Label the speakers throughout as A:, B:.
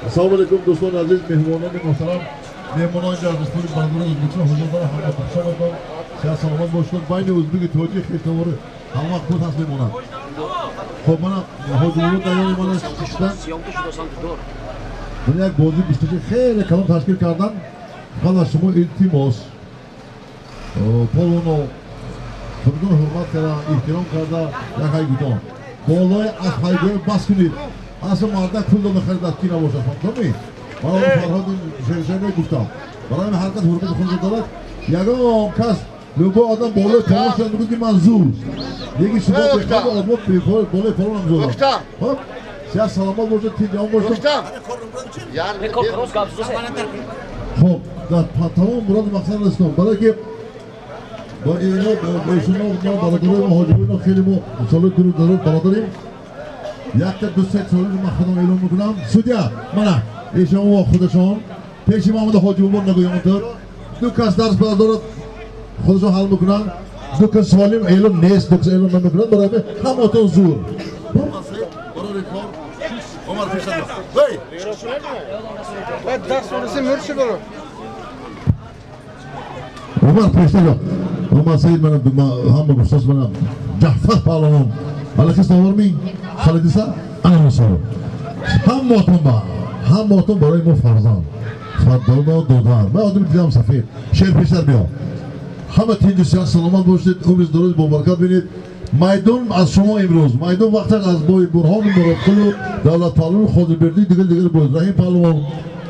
A: Ассалому алайкум дӯстони азиз, меҳмонони муҳтарам, меҳмонони дар республикаи бародарони Ӯзбекистон ҳузур доранд, ҳама хушомадон, сиҳат саломат бошед. Байни ӯзбеки тоҷик хешовори ҳама худ ҳаст мемонад. Хоб мана ҳоҷимурод даёни мана шишта мана як бозии бистачи хеле калон ташкил кардан. Фақат аз шумо илтимос, полоно худатон ҳурмат карда, эҳтиром карда, як ҳайгутон болои асп ҳайгӯя бас кунед. Асл мардак пул дода харидад, ки набошад, фаҳмдоми? Ман он Фарҳоди Шершерро гуфтам. Барои ҳар кас ҳурмати худро дорад. Ягон кас, любой одам болои полон шуда мегӯяд, ки ман зур. Лекин шумо бехабар одамон болои полон ҳам зуранд. Хоб, сиҳат саломат бошед, тинҷ бошед. Хоб, дар тамом муроду мақсад расидам. Барои ки бо ино, бо шумо, мо бародарои мо ҳоҷибоино хеле мо солҳои дуру дароз бародарем. Якта ду се солро ман худам эълон мекунам. Судья, мана эшон ва худашон пеши ман омада ҳоҷибобод нагӯям онтур. Ду кас дарс дорад, худашон ҳал мекунанд. Ду кас солим эълон нест, ду кас эълон намекунанд. Барои ҳаматон зур. Умар пештар Умар Саид мана ҳама гуфтааст, мана Ҷаъфар паҳлавон алакас оварми халидиса ана мисол. Ҳамаатон ба ҳамаатон барои мо фарзанд фардоно додар. Ман одами дидам сафед шер пештар биё. Ҳама тинҷу сиҳат саломат бошед, умри дароз бобаракат бинед. Майдон аз шумо имрӯз, майдон вақташ аз бои Бурҳону Муродқулу Давлат паҳлавон, Ходирбердӣ, дигар дигар боз Раҳим паҳлавон.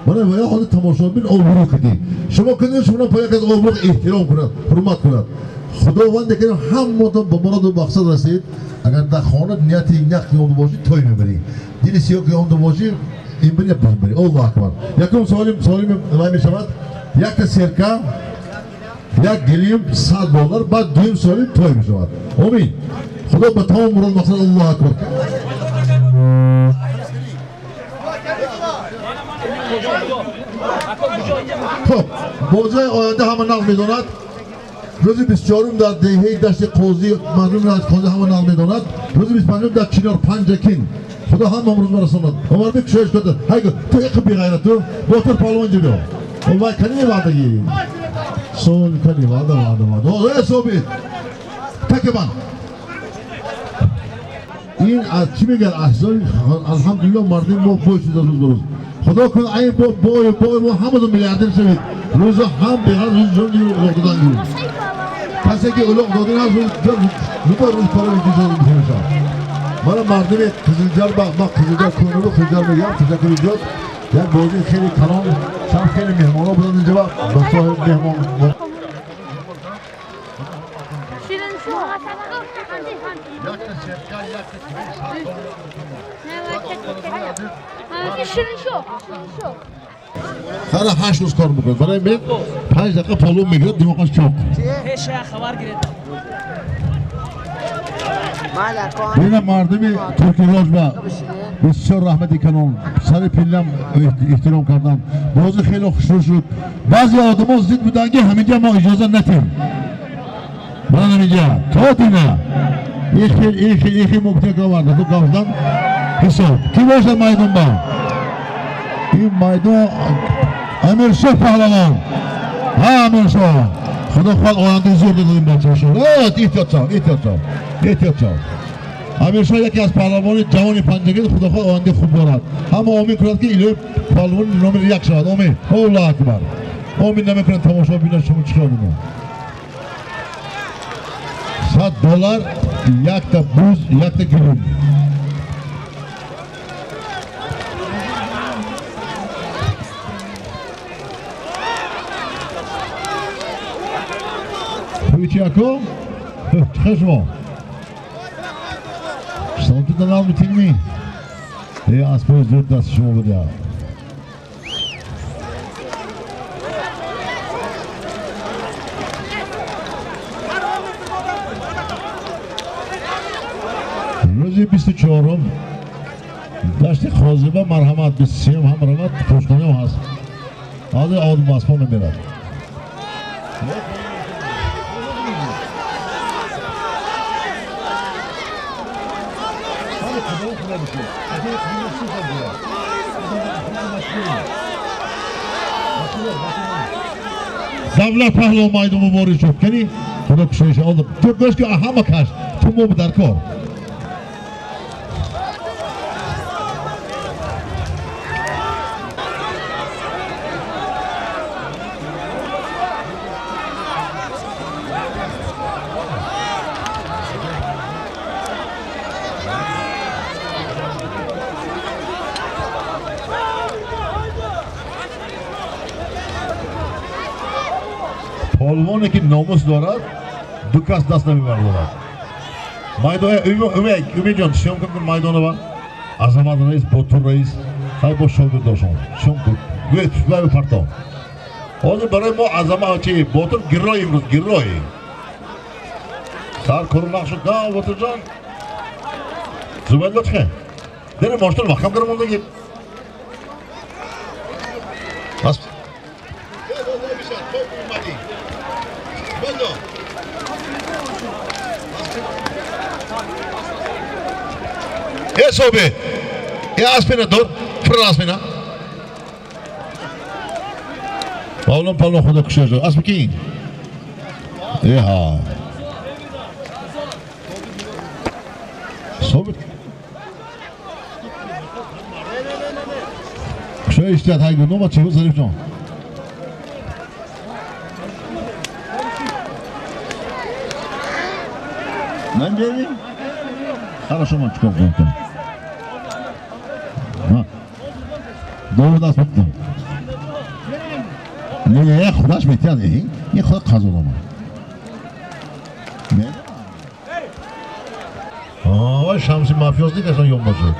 A: Мана ва ё ҳозир тамошобин обрӯ кардӣ. Шумо кунед, шумо по як аз обрӯ эҳтиром кунад, ҳурмат кунад. Худованд карим ҳамаатон ба муроду мақсад расид. Агар дар хона нияти нақ ки омда бошӣ, той мебарӣ. Дили сиёҳ ки омда бошӣ, ин бари, буз бари. Аллоҳу акбар. Якум суолим, суолим вай мешавад. Якта серка, як гилим, $100, баъд дуюм суолим той мешавад. Омин. Худо ба тамом мурод мақсад. Аллоҳу акбар. Хоб, бозиҳои оянда ҳама нағз медонад. Рӯзи 24 дар деҳаи Дашти Қозӣ, мардуми Қозӣ ҳама нағз медонад. Рӯзи 25 дар Чинор Панҷакин. Худо ҳама рӯз марасонад. Умарбек кушоиш карда. Ҳайго, ту иқи беғайрат ту. Ботир палвон ҷибё. Вай кани ваъдагӣ. Сол кани ваъда ваъда ваъда. О, собит. Такибан. Ин аз чӣ мегӯяд? Аҳзои алҳамдулиллоҳ мардуми мо бой шуда рӯз ба рӯз. Худо кунад айн бо бой бой мо ҳамаро миллиардер шавед. Рӯза ҳам беғайрат рӯз ҷон улоқ додан гиред. Касе ки улоқ додан аст, рӯз рӯз пара мешавад. Мана мардуми Қизилҷар ба ман Қизилҷар кунуру Қизилҷар мегӯям, ташаккури зиёд. Як бозии хеле калон, шаб хеле меҳмонҳо буданд инҷа ба соҳиб меҳмон. Ҳара 8 рӯз кор мекунад. Барои мен 5 дақиқа полу мегирад, димоғаш чоқ. Бина мардуми Туркироҷ ба бисёр раҳмати калон, сари пиллам эҳтиром кардам. Бозӣ хеле хушрӯ шуд. Баъзе одамо зид буданд, ки ҳаминҷа мо иҷоза натем. Мана ҳаминҷа то дина ихел ихел ихел мумкин оварда ту гавздан ҳисоб. Ки бошад майдон ба? Ин майдон Амиршоҳ паҳлавон. Ҳа, Амиршоҳ. Худо хоҳад ояндаи зур додад ин бачаашон. Эҳтиёт шав, эҳтиёт шав, эҳтиёт шав. Амиршоҳ яке аз паҳлавони ҷавони Панҷакент, худо хоҳад ояндаи хуб дорад. Ҳама омин кунад, ки илоҳи паҳлавони номери 1 шавад. Омин. Аллоҳу акбар. Омин намекунад тамошобинон, шумо чӣ кор мекунед? $100, якта буз, якта гилим. Чӣ ако? Чӣ шумо? Шумо ту метинми? Э, аспои зуд даст шумо буда. Рӯзи 24 дашти Қозиба марҳамат, 23 ҳам марҳамат, хушдонем ҳаст. Ҳозир одам аспо мемирад. Давлат паҳлавон майдон муборак шуд. Кани худо кушоиш олд. Ту гӯш ки ҳама каш ту мо дар кор. Полвоне ки номус дорад, ду кас даст намебардорад. Майдон Умедҷон съёмка кун майдонова. Азамат раис, Ботур раис, хай бо шогирдошон. Съёмка. Гӯед, вай парто. Ҳозир барои мо Азамат чи Ботур герой имрӯз герой. Сар корунақ шуд. Да, Ботурҷон. Зубайдулло чихе? Дери моштор маҳкам кара мондаги. Бас. Sobe. Ya aspina dur. Fırın aspina. Pavlon Pavlon xudo kuşuyor. Aspi ki? Ya. Sobe. Kuşuyor işte hay günü ama çevir zarif can. Ne diyelim? Хорошо, мальчиков. Doğru da tuttum. Ne xudaş metyan ne xuda qazolama. Ne? Aa, Şamsi mafyoz değil de yonbaşı.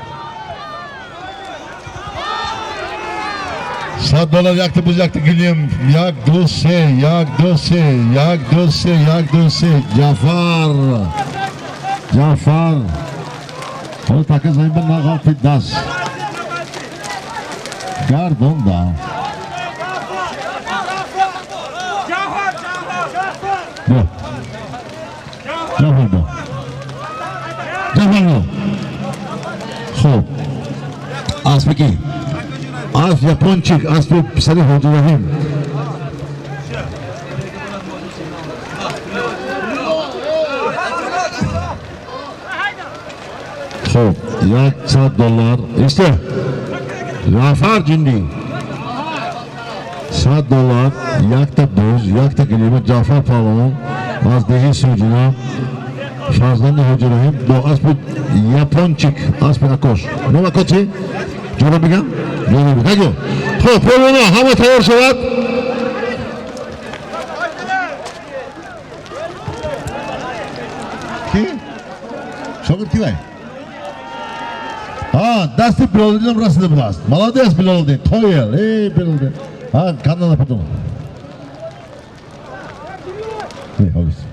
A: $100 yaktı buz yaktı gülüm. Yak do se, yak do se, yak do se, yak do se. Cafar. Cafar. O takı zayın ben nağafid das. Gardon da. Bu. Cafar bu. Cafar bu. Xo'p. Asbiki. As Yaponchik, asbi pisari Hoca Rahim. Xo'p, $100. İşte. Jafar Cindi. $100 yakta buz, yakta gilima Jafar Pahlevon az dehi sujina Farzandi Hoca Rahim bu asbi Yaponchik, asbi Akosh. Nima kochi? Jo'ra bigam? Jo'ra bigam. Xo'p, polvonlar hamma tayyor shavad. Ki? Shogird ki vay? Ha, dasti Biloliddin rasida bilasiz. Молодец Biloliddin, qoyil. Ey Biloliddin. Ha, kandan потом. Ey, hozir.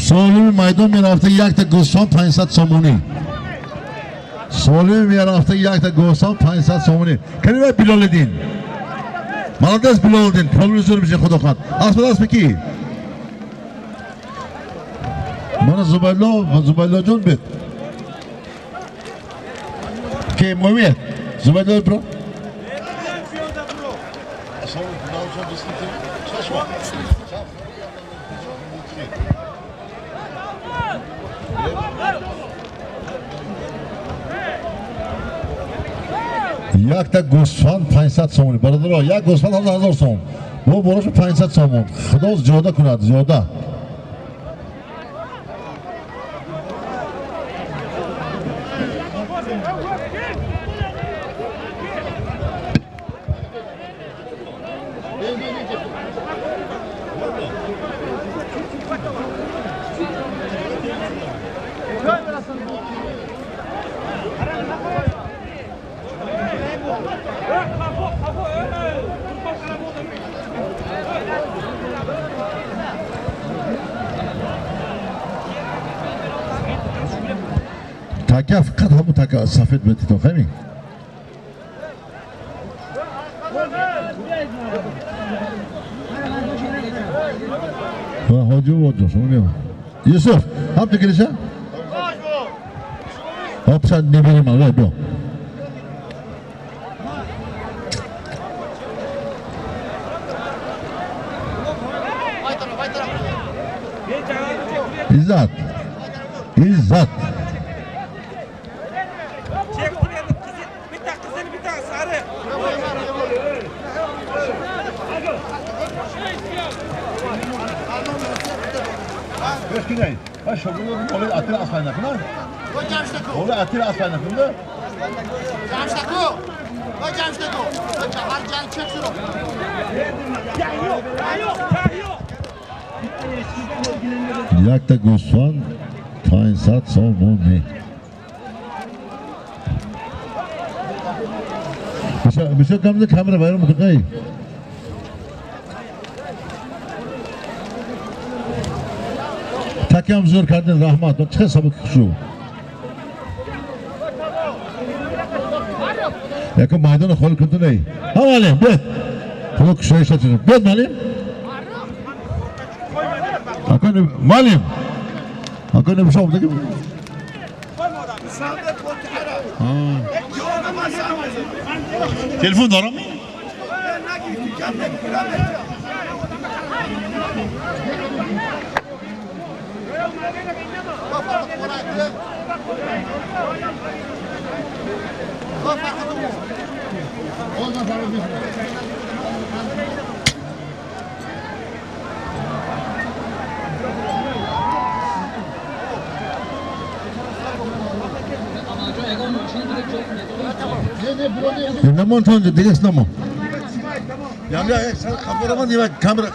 A: Солими майдон мерафта якта гӯсфанд 500 сомонӣ. Солими мерафта якта гӯсфанд 500 сомонӣ. Кани вай Билолиддин. Молодец Билолиддин, полни зур меши худо хоҳад. Асп асп ки? Mana Zubaylo, Zubaylojon bet. Ки Муҳаммад? Zubaylo bro. Якта гӯсфанд 500 сомонӣ. Бародаро, як гӯсфанд 1000 сом. Бо борош 500 сомон. Худо зиёда кунад, зиёда. Така фақат ҳамун така сафед бетито фаҳмӣ? Ҳоҷи бобоҷон, шумо мео. Юсуф, ҳам ту гириша? Ҳопша небери ман, вай биё. Izzat. Izzat. Якта гӯсфанд 500 сомонӣ. Бисёр камда камера байрам мекунай. Такям зӯр кардин, раҳмат. Чӣ сабук шу. Якум майдонро холӣ кун ту ней. Ҳа малим, бед. Худо кушоиш дод. Бед малим. Акон малим. Акон бишом дигар. Телефон дорам? Намон тонҷа дигас намо. Ямля сар хабараман дива камера.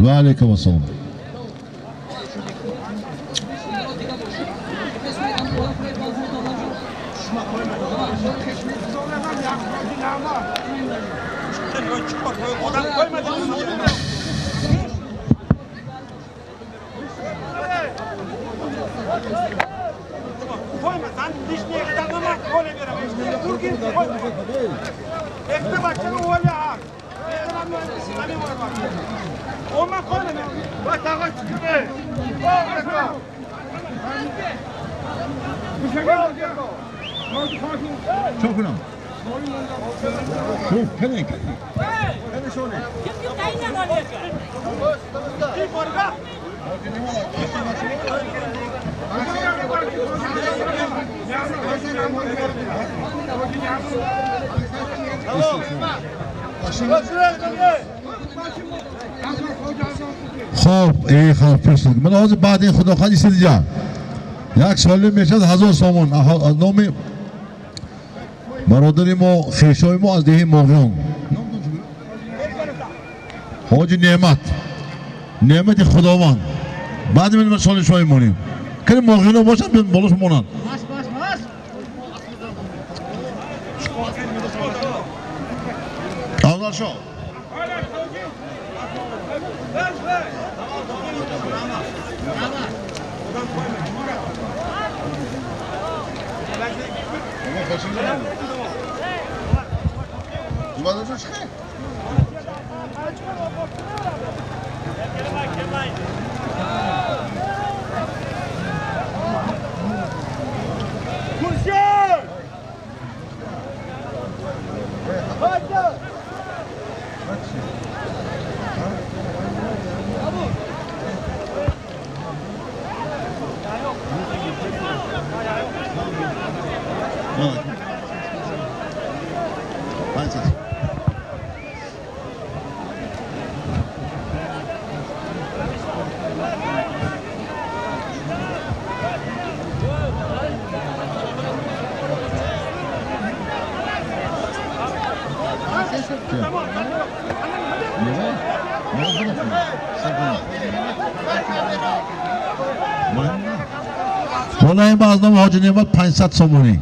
A: Ва алейкум ассалом. خب ای خب پرسید من آز بعد این خدا خواهد ایسته دیگه یک سالی میشد 1000 سومون از نام برادر ما خیشای ما از ده ماغیان حاج نعمت نعمت خداوند بعد من سال شای مونیم که ماغیان باشن بیان بالاش مونن افضل شو حالا از نام حاج نعمت 500 سومونی.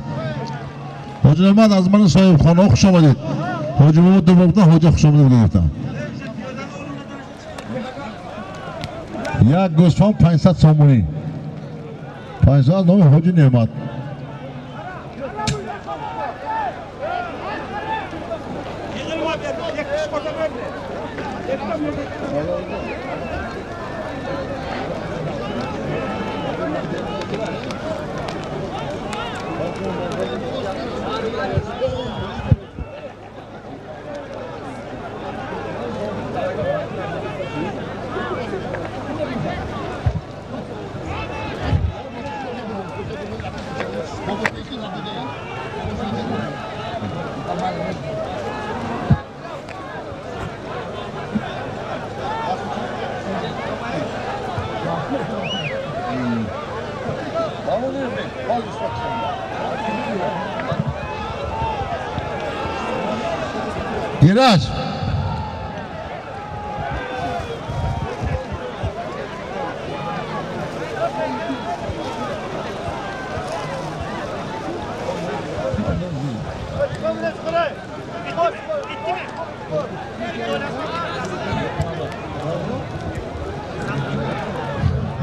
A: حاج نعمت از من صاحب خانه خوش آمدید. حاج محمد دو بودن حاج خوش آمدید گفتم. یک گوسفند 500 سومونی. 500 از نام حاج نعمت. Ираҷ,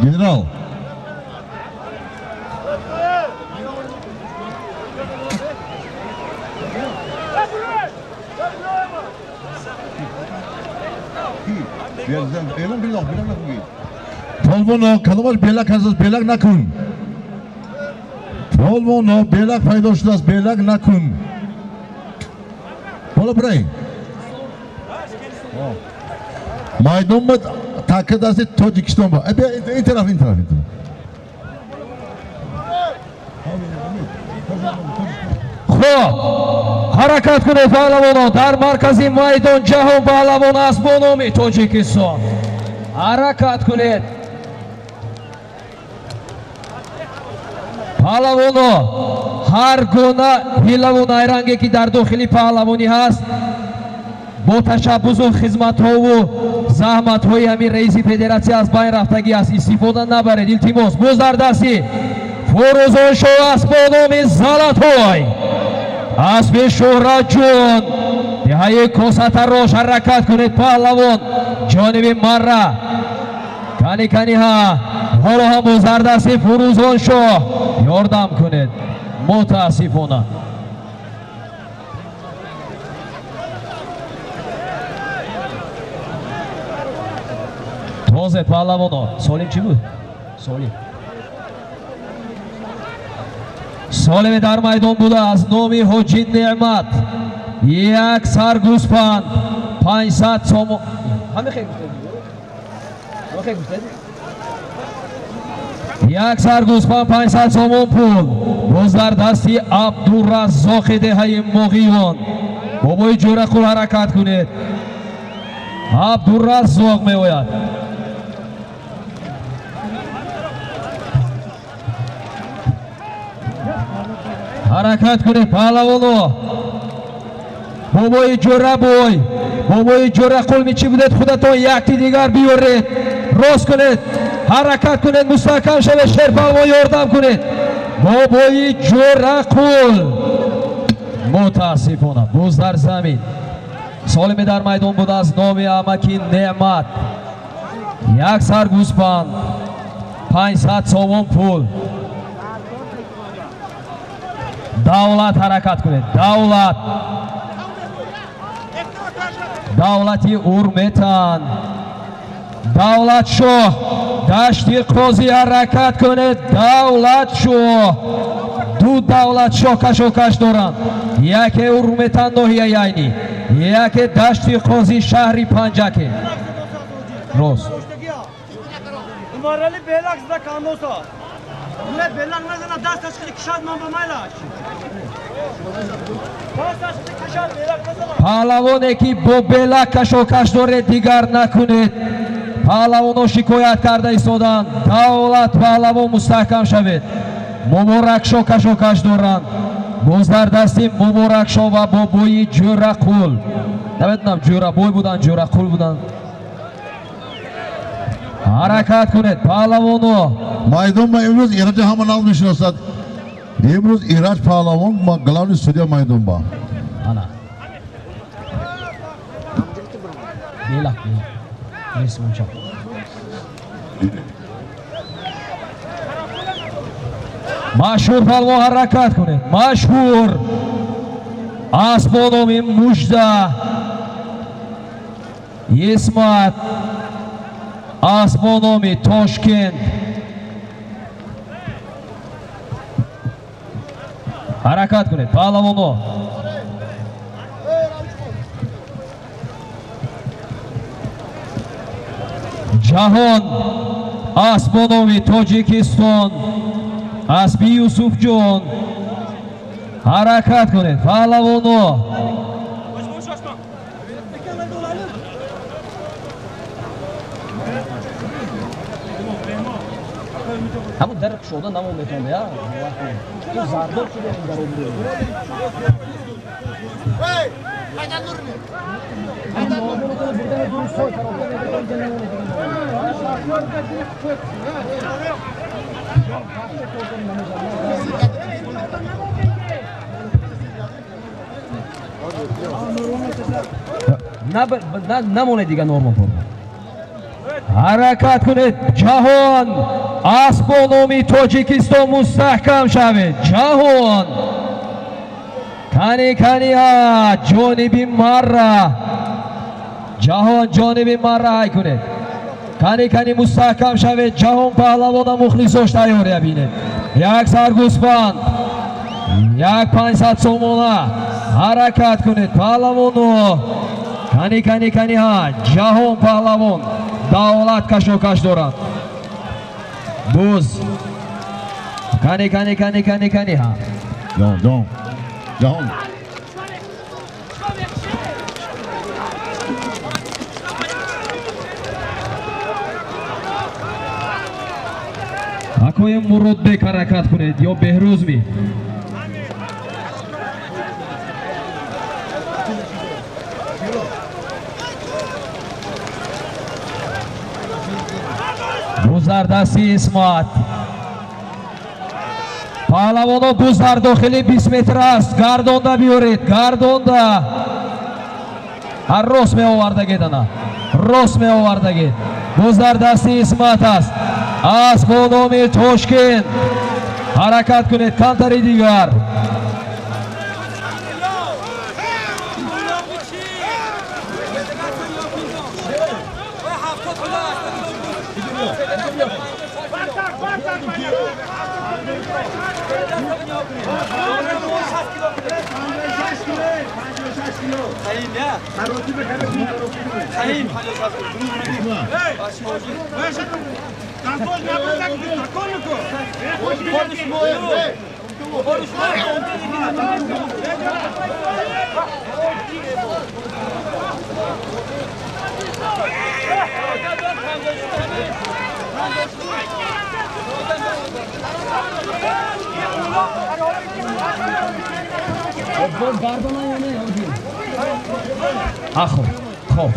A: генерал. Полвоно, кадомаш белак ҳаст, белак накун. Полвоно, белак пайдо шудааст, белак накун. Боло бирай. Майдон ба такка дасти Тоҷикистон ба. Ин тараф, ин тараф, ин тараф.
B: Хуб, ҳаракат кунед паҳлавонон. Дар маркази майдон ҷаҳон паҳлавон аст бо номи Тоҷикистон. Ҳаракат кунед. Паҳлавоно, ҳар гуна ҳилаву найранге ки дар дохили паҳлавонӣ ҳаст, бо ташаббусу хизматҳову заҳматҳои ҳамин раиси федератсия аз байн рафтагӣ аст. Истифода набаред, илтимос. Боз дар дасти Фурӯзоншоҳ аст бо номи Залатой. Аспи Шӯҳратҷон, деҳаи Косатарош. Ҳаракат кунед паҳлавон, ҷониби Марра. Кани, кани, ҳа, ҳоло ҳам боз дар дасти Фурӯзоншоҳ. Ёрдам кунед. Мутаассифона. Тозе паҳлавоно. Солим чӣ буд? Солим. Солими дар майдон буда аз номи Ҳоҷи Неъмат. Як сар гӯспанд, 500 сомон. Ҳамин хел гуфтед? Ҳамин хел гуфтед? Як сар гӯспанд, 500 сомон пул. Боз дар дасти Абдураззоқи деҳаи Моғиён. Бобои Ҷӯрақул, ҳаракат кунед. Абдураззоқ меояд. Ҳаракат кунед паҳлавоно. Бобои Ҷӯрабой, бобои Ҷӯрақул, чӣ будед, худатон якти дигар биёред. Рост кунед, ҳаракат кунед, мустаҳкам шавед, шерпаҳлавон, ёрдам кунед. Бобои Ҷӯрақул. Мутаассифона, боз дар замин. Солими дар майдон буда аз номи амаки Неъмат. Як сар гӯспанд, 500 сомон пул. Давлат, ҳаракат кунед. Давлат. Давлати Урметан. Давлатшоҳ, Дашти Қозӣ, ҳаракат кунед. Давлатшоҳ. Ду Давлатшоҳ кашокаш доранд. Яке Урметан, ноҳияи Айнӣ, яке Дашти Қозӣ, шаҳри Панҷаке. Рост.
C: Умарали белак зада кандоса. Не белак назана, дасташ хели кишад, ман ба майлаш. Дасташ хели кишад, белак назана.
B: Паҳлавоне ки бо белак кашокаш доред, дигар накунед. Паҳлавоно шикоят карда истоданд. Давлат паҳлавон, мустаҳкам шавед. Муборакшо кашокаш доранд. Боз дар дасти Муборакшо ва бобои Ҷӯрақул. Намедонам, Ҷӯрабой буданд, Ҷӯрақул буданд. Ҳаракат кунед паҳлавоно.
A: Майдон ба имрӯз Ираҷа ҳама нағз мешиносад. Имрӯз Ираҷ паҳлавон ма главный судья майдон ба.
B: Ана белак, белак несмонча. Машҳур палвон, ҳаракат кунед. Машҳур аст бо номи Мужда. Исмат асп бо номи Тошкент. Ҳаракат кунед, паҳлавоно. Ҷаҳон асп бо номи Тоҷикистон, аспи Юсуфҷон. Ҳаракат кунед, паҳлавоно. Ҳамун дар кушода намо метавонад, я? Ту зардоб шуда ин дар обрӯ. Намонед дига норман пор. Ҳаракат кунед, ҷаҳон асп бо номи Тоҷикистон, мустаҳкам шавед, ҷаҳон. Кани, кани, ҳа, ҷониби марра. Ҷаҳон ҷониби марра ҳай кунед. Кани, кани, мустаҳкам шавед, ҷаҳон паҳлавона, мухлисош тайёрия бинед. Як сар гӯсфанд, як 500 сомона. Ҳаракат кунед, паҳлавоно. Кани, кани, кани, ҳа, ҷаҳон паҳлавон давлат кашокаш дорад. Буз. Кани, кани, кани, кани, кани, ҳа.
A: Ҷаҳон, ҷаҳон, ҷаҳон.
B: Акои Муродбек, ҳаракат кунед ё Беҳрӯзми? Буз дар дасти Исмат. Паҳлавоно, буз дар дохили 20 метр аст. Гардонда биёред, гардонда. Ҳар рост меовардагед, ана рост меовардагед. Буз дар дасти Исмат аст. Асп бо номи Тошкент. Ҳаракат кунед, камтари дигар. Ахо, хоб.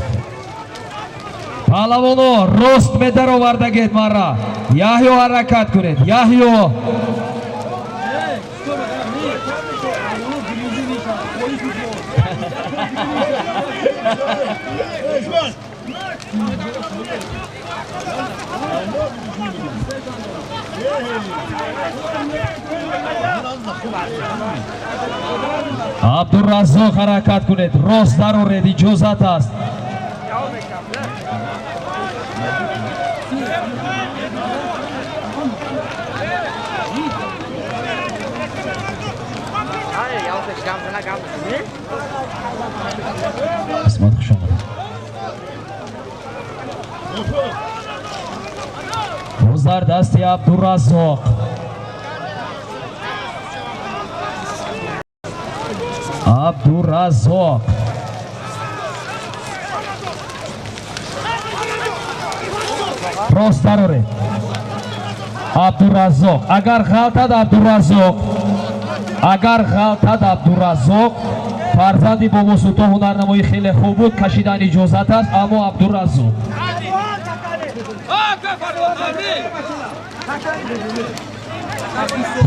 B: Паҳлавоно, рост медаровардагед мара. Яҳё, ҳаракат кунед, Яҳё. Абдураззоқ, ҳаракат кунед, рост дароред, иҷозат аст. Исмат, хуш омадед. Боз дар дасти Абдураззоқ. Абдураззоқ. Рост дароред. Абдураззоқ. Агар ғалтад Абдураззоқ, агар ғалтад Абдураззоқ, фарзанди Бобосултон ҳунарнамои хеле хуб буд, кашидан иҷозат аст, аммо Абдураззоқ.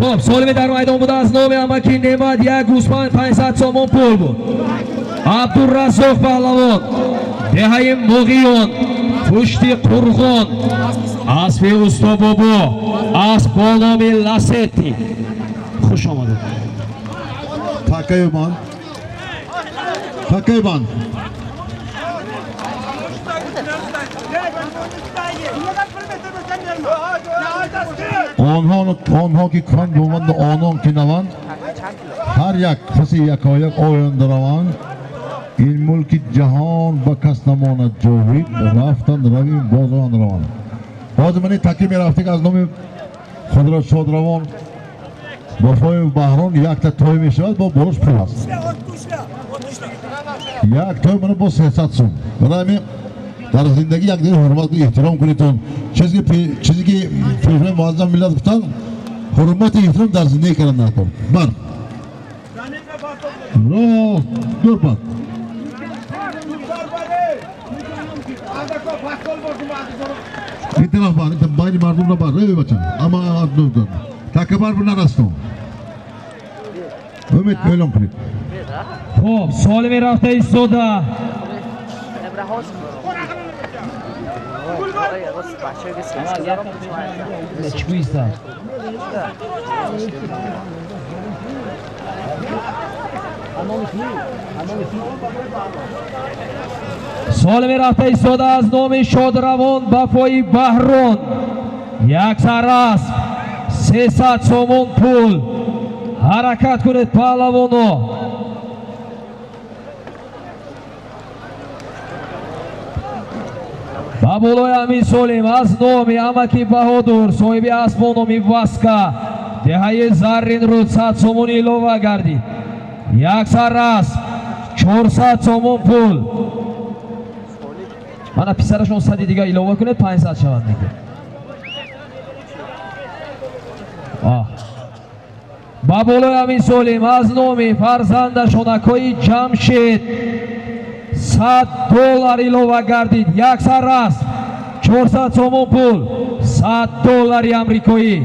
B: Хуб, солими дар майдон буда аз номи амаки Неъмат як гӯсфанд, 500 сомон пул буд. Абдураззоқ паҳлавон, деҳаи Муғиён, пушти Қурғон, аспи усто Бобо, асп бо номи Ласетти. Хуш омадед.
A: Такаи банд. Такаи банд. Онҳо ки куҳан буванд, онон ки наванд, ҳар як паси якояк оянд раванд. Ин мулки ҷаҳон ба кас намонад ҷовид, рафтанд равим бозоянд раванд. Ҳозир ман ин таки мерафта ки аз номи худро шодравон Вафои Баҳрон якта той мешавад, бо болош пул аст. Як той мана бо 300 сум. Барои ҳамин дар зиндагӣ якдигар ҳурмат кунед, эҳтиром кунедтон. Чизе ки пешвои муаззам миллат гуфтанд, ҳурмати эҳтиром дар зиндагӣ кардан накун. Бар роҳ дур бад. Ин тараф бар, ин байни мардум набар, эй бача. Ама дур. Такабар нарастон. Умед эълон кунед.
B: Хуб, солими рафта истода. Солими рафта истода аз номи шодравон Вафои Баҳрон як сар асп 300 сомон пул. Ҳаракат кунед паҳлавоно. Ба болои ҳамин солим аз номи амаки Баҳодур соҳиби асп бо номи Васка деҳаи Зарринруд 100 сомон илова гардид. Як сар асп 400 сомон пул. Мана писарашон 100 дига илова кунед 500 шавад мегӯяд. Ба болои ҳамин солим аз номи фарзандашон акои Ҷамшед 100 доллар илова гардид. Як сар асп 400 сомон пул, 100 доллари амрикоӣ.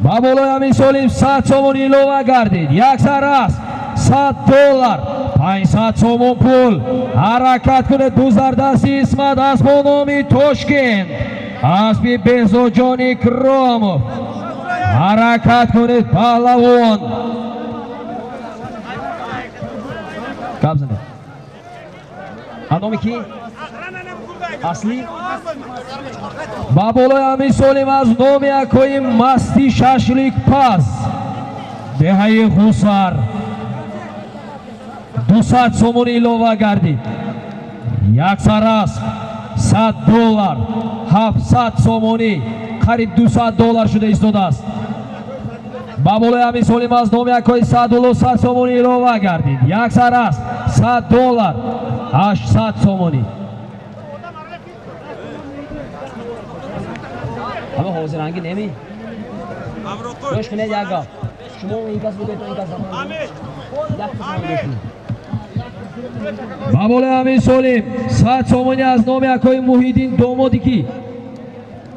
B: Ба болои ҳамин солим 100 сомон илова гардид. Як сар асп 100 доллар, 500 сомон пул. Ҳаракат кунед дузардасти Исмат асп бо номи Тошкент, аспи Беҳзоҷон Икромов. Ҳаракат кунед паҳлавон. Гап занед. А номи ки? Аслӣ? Ба болои ҳамин солим аз номи акои Масти Шашлик паз деҳаи Ғусар 200 сомон илова гардид. Як сар асп 100 доллар, 700 сомонӣ, қариб 200 доллар шуда истодааст. Ба болои ҳамин солим аз номи акои Саъдулло 100 сомонӣ илова гардид. Як сар асп 100 доллар, 800 сомонӣ. Ама ҳозиранги неми? Гӯш кунед як гап. Шумо ин кас бигӯед, ин кас як кас гӯш кунед. Ба болои ҳамин солим 100 сомонӣ аз номи акои Муҳиддин домоди ки?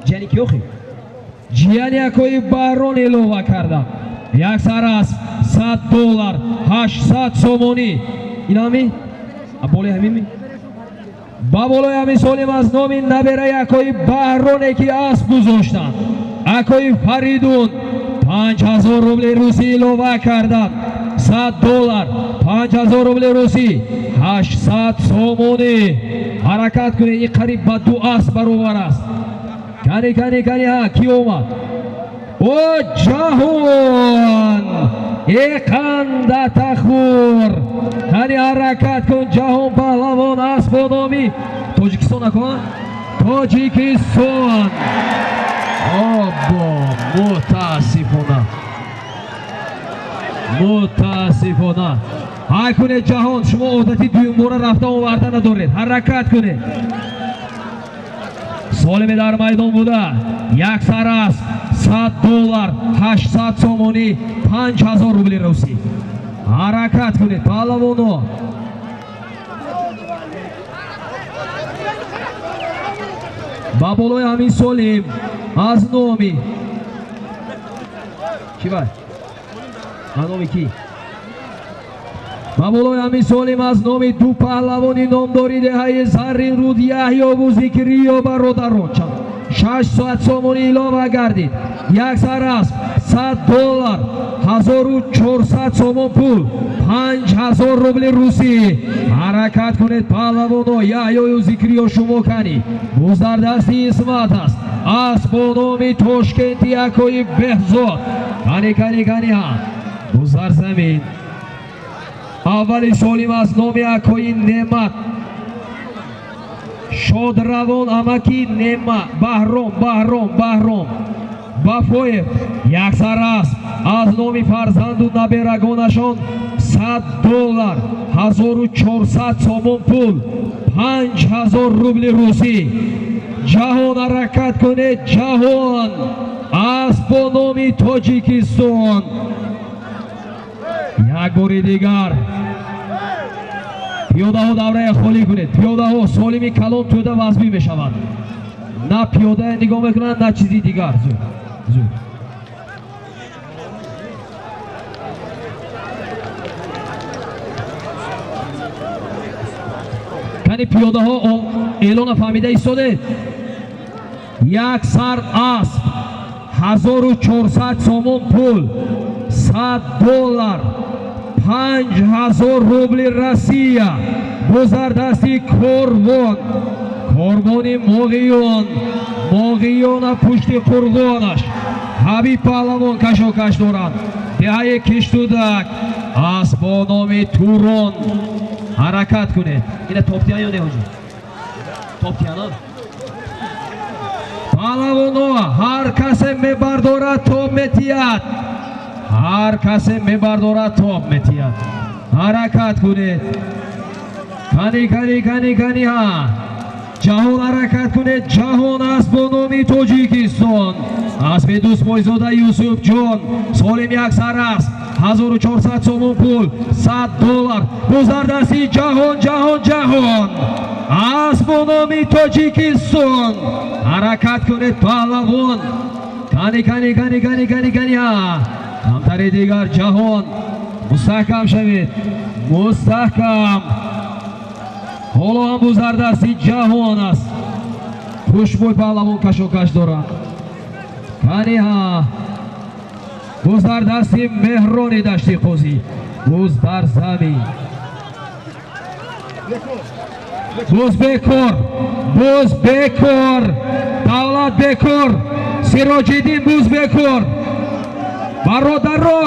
B: Ҷияни ки охи? Ҷияни акои Баҳрон илова кардам. Як сар асп 100 доллар, 800 сомонӣ. Ин ҳамин? Болои ҳамин? Ба болои ҳамин солим аз номи набераи акои Баҳроне ки асп гузоштанд, акои Фаридун 5000 рубли русӣ илова карданд. 100 доллар, 5000 рубли русӣ, 800 сомонӣ. Ҳаракат кунед, ин қариб ба ду асп баробар аст. Кани, кани, кани, ҳа, ки омад? О, Ҷаҳон! Эқандатахур! Кани ҳаракат кун, Ҷаҳон паҳлавон, асп бо номи Тоҷикистон акон? Тоҷикистон! Обо, мутаассифона. Мутаассифона. Ҳай кунед Ҷаҳон, шумо одати дуюмбора рафта оварда надоред. Ҳаракат кунед. Солиме дар майдон буда. Як сар асп 100 доллар, 800 сомонӣ, 5000 рубли русӣ. Ҳаракат кунед паҳлавоно. Ба болои ҳамин солим аз номи чӣ вай? Аз номи кӣ? Ба болои ҳамин солим аз номи ду паҳлавони номдори деҳаи Зарринруд Яҳёву Зикриё бародарон 600 сомонӣ илова гардид. Як сар асп $100, 1400 сомон пул, 5000 рубли русӣ. Ҳаракат кунед, паҳлавоно. Яҳёю Зикриё, шумо канӣ? Буз дар дасти Исмат аст, асп бо номи Тошкенти акои Беҳзод. Кани, кани, кани ҳа, буз дар замин. Аввали Солим аз номи акои Немат Шодравон, амаки Нема Баҳром, Баҳром, Баҳром Бафоев, яксар асп аз номи фарзанду наберагонашон, $100, 1400 сомон пул, 5000 рубли русӣ. Ҷаҳон, ҳаракат кунед, Ҷаҳон, асп бо номи Тоҷикистон. Як бори дигар, пиёдаҳо, даврая холӣ кунед, пиёдаҳо. Солими калон тӯда вазбӣ мешавад, на пиёда нигоҳ мекунанд, на чизи дигар. Зуд, зуд. Кани, пиёдаҳо, эълона фаҳмида истодед? Як сар асп, 1400 сомон пул, $100, 5000 рубли Россия. Буз дар дасти Корвон, Корвони Моғиён, Моғиёна пушти қурғонаш Ҳабиб паҳлавон кашокаш доранд. Деҳаи Киштудак, асп бо номи Турон. Ҳаракат кунед. Ина топтиян ё не, ҳоҷи? Топтияна, паҳлавоно. Ҳар касе мебардорад, тоб метиҳад, ҳар касе мебардорад, тоб метиҳад. Ҳаракат кунед. Кани, кани, кани, кани ҳа, Ҷаҳон, ҳаракат кунед. Ҷаҳон, аст бо номи Тоҷикистон, аспи Дӯстмойзода Юсуфҷон Солим, як сар аст, 1400 сомон пул, $100. Буз дар дасти Ҷаҳон, Ҷаҳон, Ҷаҳон, аст бо номи Тоҷикистон. Ҳаракат кунед, паҳлавон. Кани, кани, кани, кани, кани, кани ҳа, камтари дигар, Ҷаҳон, мустаҳкам шавед, мустаҳкам. Ҳоло ҳам буз дар дасти Ҷаҳон аст. Хушбӯй паҳлавон кашокаш доранд. Кани ҳа, буз дар дасти Меҳрони Дашти Қозӣ. Буз дар замин, буз бекор, буз бекор, Давлат бекор, Сироҷиддин, буз бекор, бародаро,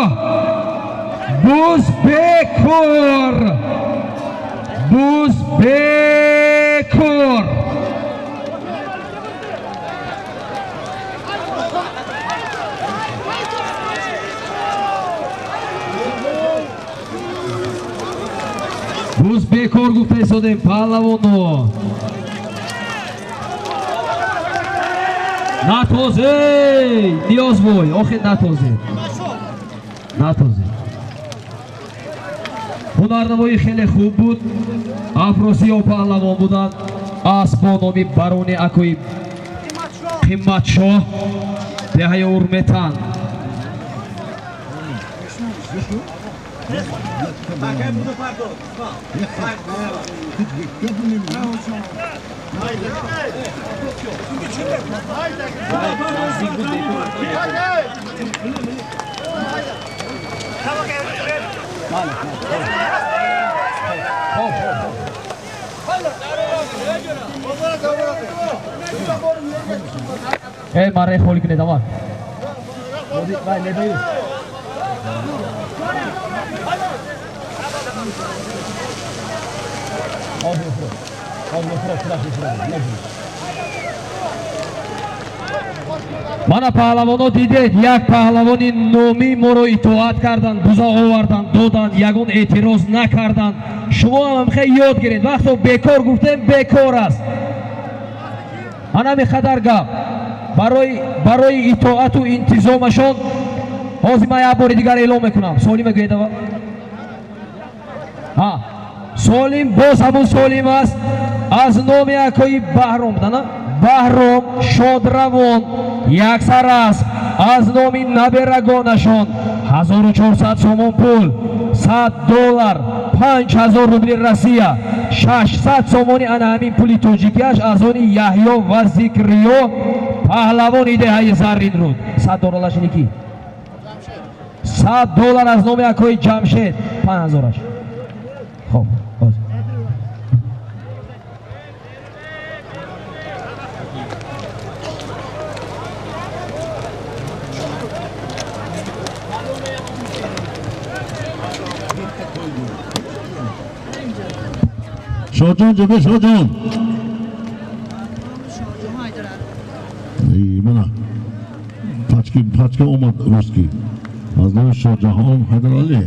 B: буз бекор, буз бекор. Буз бекор гуфта истодем, паҳлавоно. Натозе, Ниёзбой, охир натозе, натозе. Ҳунарнамоӣ хеле хуб буд. Афросиё паҳлавон буданд. Асп бо номи Барони акои Қиматшоҳ, деҳаи Урметан.
C: Бакай буду пардон.
B: Э, маре, холӣ кунед, амак. Мана, паҳлавоно, дидед, як паҳлавони номӣ моро итоат карданд, буза оварданд, доданд, ягон эътироз накарданд. Шумо ҳам хел ёд гиред: вақто бекор гуфтем, бекор аст. Ана қадар гап барои итоату интизомашон. Ҳозир ман як бори дигар эълон мекунам. Солима гӯедава. Ҳа, Солим боз ҳамун Солим аст. Аз номи акои Баҳром дана, Баҳром Шодравон, яксар аст аз номи наберагонашон, 1400 сомон пул, $100, 5000 рубли Россия, 600 сомони ана ҳамин пули тоҷикиаш аз они Яҳё ва Зикриё, паҳлавони деҳаи Зарринруд. $100 ашини ки? $100 аз номи акои Ҷамшед 5000аш. Хоб, боз.
A: Шоҳҷон ҷабе Шоҳҷон. Эй, мана. Пачки пачка омад русский. Аз номи Шоҳҷаҳон Ҳайдаралӣ.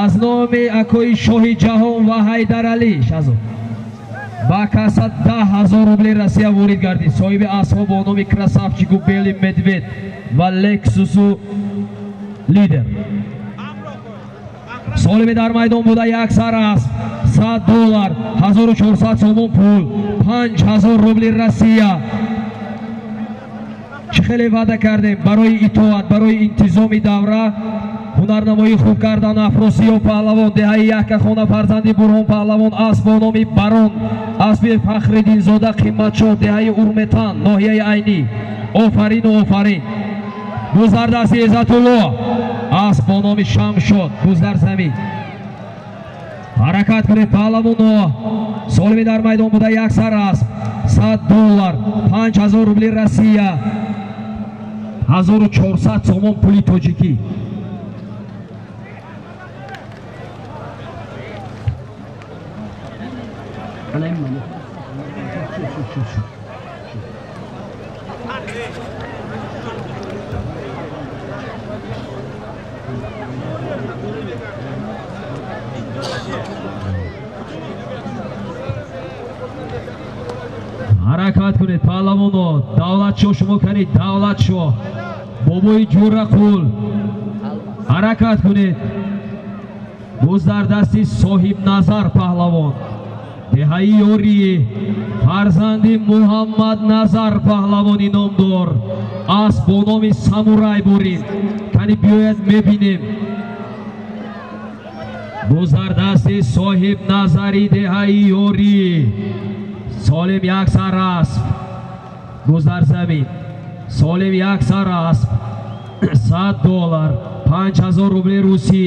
B: Аз номи акои Шоҳи Ҷаҳон ва Ҳайдаралӣ Шазод ба каса 10 000 рубли Россия ворид гардид. Соҳиби асбҳо бо номи Красавчику Белый Медведь ва Лексусу Лидер. Солими дар майдон буда як сар асб, $100, 1400 сомон пул, 5000 рубли Россия. Чӣ хеле ваъда кардем барои итоат, барои интизоми давра, ҳунарнамоӣ хуб кардан Афросиёб паҳлавон, деҳаи Яккахона, фарзанди Бурҳон паҳлавон, асб бо номи Барон, асби Фахриддинзода Қиматшоҳ, деҳаи Урметан, ноҳияи Айнӣ. Офарину офарин. Гузардасти Иззатулло, асб бо номи Шамшод, гузар замин. Ҳаракат кунед паҳлавоно. Солими дар майдон буда як сар асб, $100, 5000 рубли Россия, 1400 сомон пули тоҷикӣ. Ҳаракат кунед паҳлавоно. Давлатшоҳ, шумо канид Давлатшоҳ, бобои Ҷурақул, ҳаракат кунед. Боз дар дасти Соҳибназар паҳлавон, деҳаи Ёрӣ, фарзанди Муҳаммадназар паҳлавони номдор, асб бо номи Самурай бурид. Кани биёяд, мебинем. Боз дар дасти Соҳибназари деҳаи Ёрӣ, солим як сар асб, боз дар замин, солим як сар асб, $100, 5000 рубли русӣ,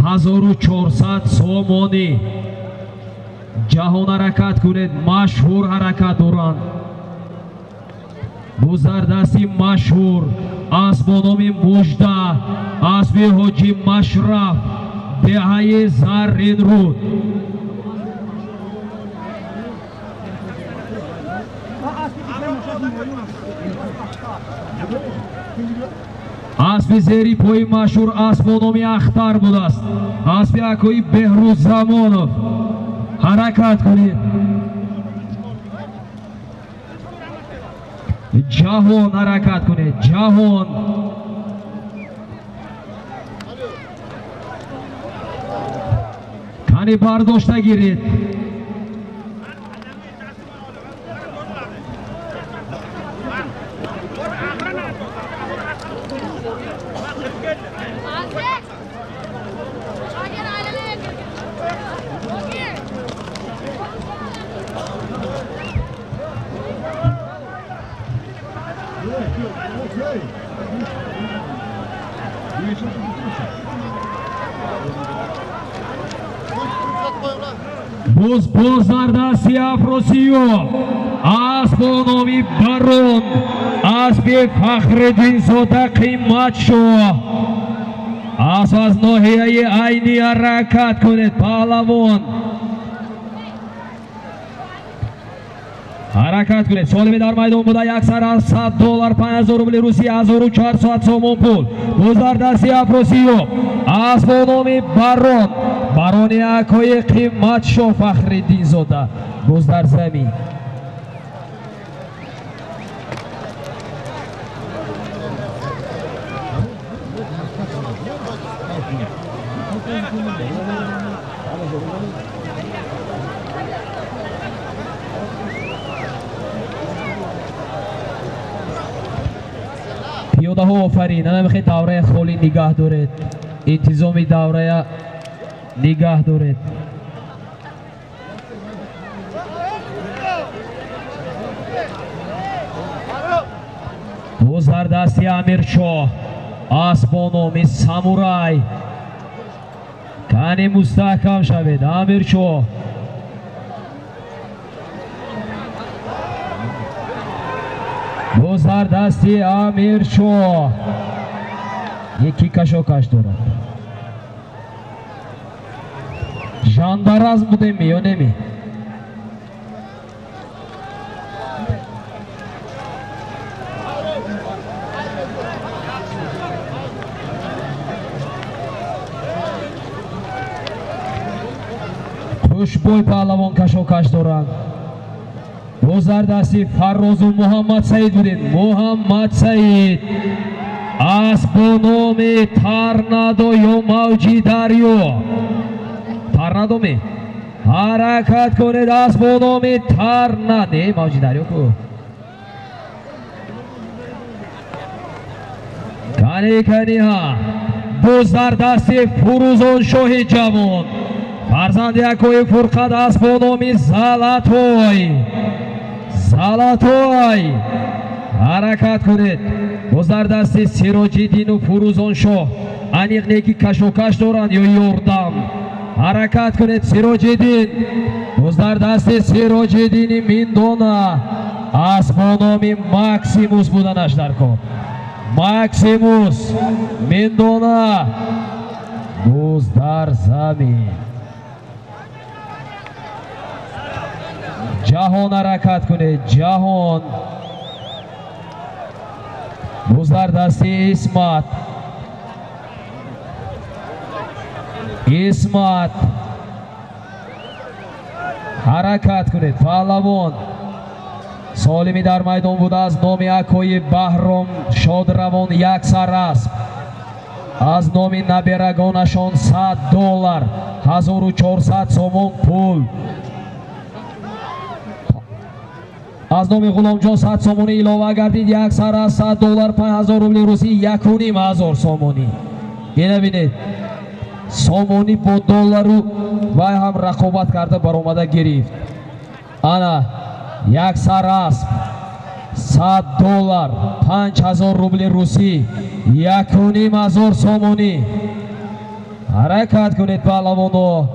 B: 1400 сомонӣ. Ҷаҳон ҳаракат кунед, машҳур ҳаракат доранд. Боз дар дасти машҳур, асб бо номи Мужда, асби Ҳоҷи Машраф, деҳаи Зарринруд. Аспи зери пои машҳур асб бо номи Ахтар будааст, аспи акои Беҳрӯз Замонов. Ҳаракат кунед. Ҷаҳон ҳаракат кунед, ҷаҳон. Кани бардошта гиред. Боз боз дар дасти Афросиёб, асб бо номи Барон, аспи Фахриддинзода Қиматшоҳ, асб аз ноҳияи Айнӣ. Ҳаракат кунед паҳлавон, ҳаракат кунед. Солими дар майдон буда як сар аз $100, 5000 рубли Русия, 1400 сомон пул. Боз дар дасти Афросиёб, асб бо номи Барон, барони акои Қиматшоҳ Фахриддинзода, боз дар замин. Пиёдаҳо офарин, ана мехоҳед даврая холӣ нигаҳ доред, интизоми даврая нигаҳ доред. Боз дар дасти Амиршоҳ асп бо номи Самурай. Кани мустаҳкам шавед, Амиршоҳ. Боз дар дасти Амиршоҳ яки кашокаш дорад. Жандаразм будем ё неми? Хушбӯй паҳлавон кашокаш доранд. Боз дар дасти Фаррозу Муҳаммад Саид будем. Муҳаммад Саид асп бо номи Торнадо ё Мавҷи Дарё. Торнадо ме? Ҳаракат кунед, асп бо номи Торнадо. Не, Мавҷи Дарё ку. Кани кани ҳа. Боз дар дасти Фурӯзон шоҳи ҷавон. Фарзанди акои Фурқат асп бо номи Залатой. Залатой. Ҳаракат кунед. Боз дар дасти Сироҷиддину Фурӯзоншоҳ. Аниқ не ки кашокаш доранд ё ёрдам. Ҳаракат кунед, Сироҷиддин. Боз дар дасти Сироҷиддини Миндона асп бо номи Максимус буданаш дар кор. Максимус Миндона боз дар замин. Ҷаҳон ҳаракат кунед, ҷаҳон. Боз дар дасти Исмат. Исмат. Ҳаракат кунед, паҳлавон. Солими дар майдон буда аз номи акои Баҳром Шодравон як сар асп. Аз номи наберагонашон $100, 1400 сомон пул. Аз номи Ғуломҷон 100 сомонӣ илова гардид, як сар аз $100, 5000 рубли русӣ, 1500 сомонӣ. Ина бинед, сомонӣ бо доллару вай ҳам рақобат карда баромада гирифт. Ана як сар асп, $100, 5000 рубли русӣ, 1500 сомонӣ. Ҳаракат кунед, паҳлавоно.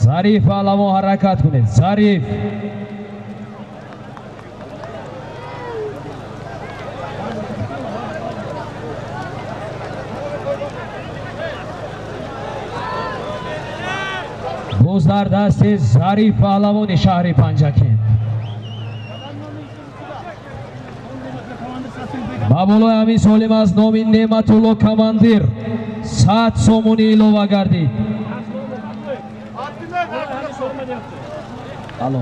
B: Зариф паҳлавон ҳаракат кунед, Зариф. Боз дар дасти Зариф паҳлавони шаҳри Панҷакент. Ба болои ҳамин солим аз номи Неъматулло командир 100 сомонӣ илова гардид. Алло.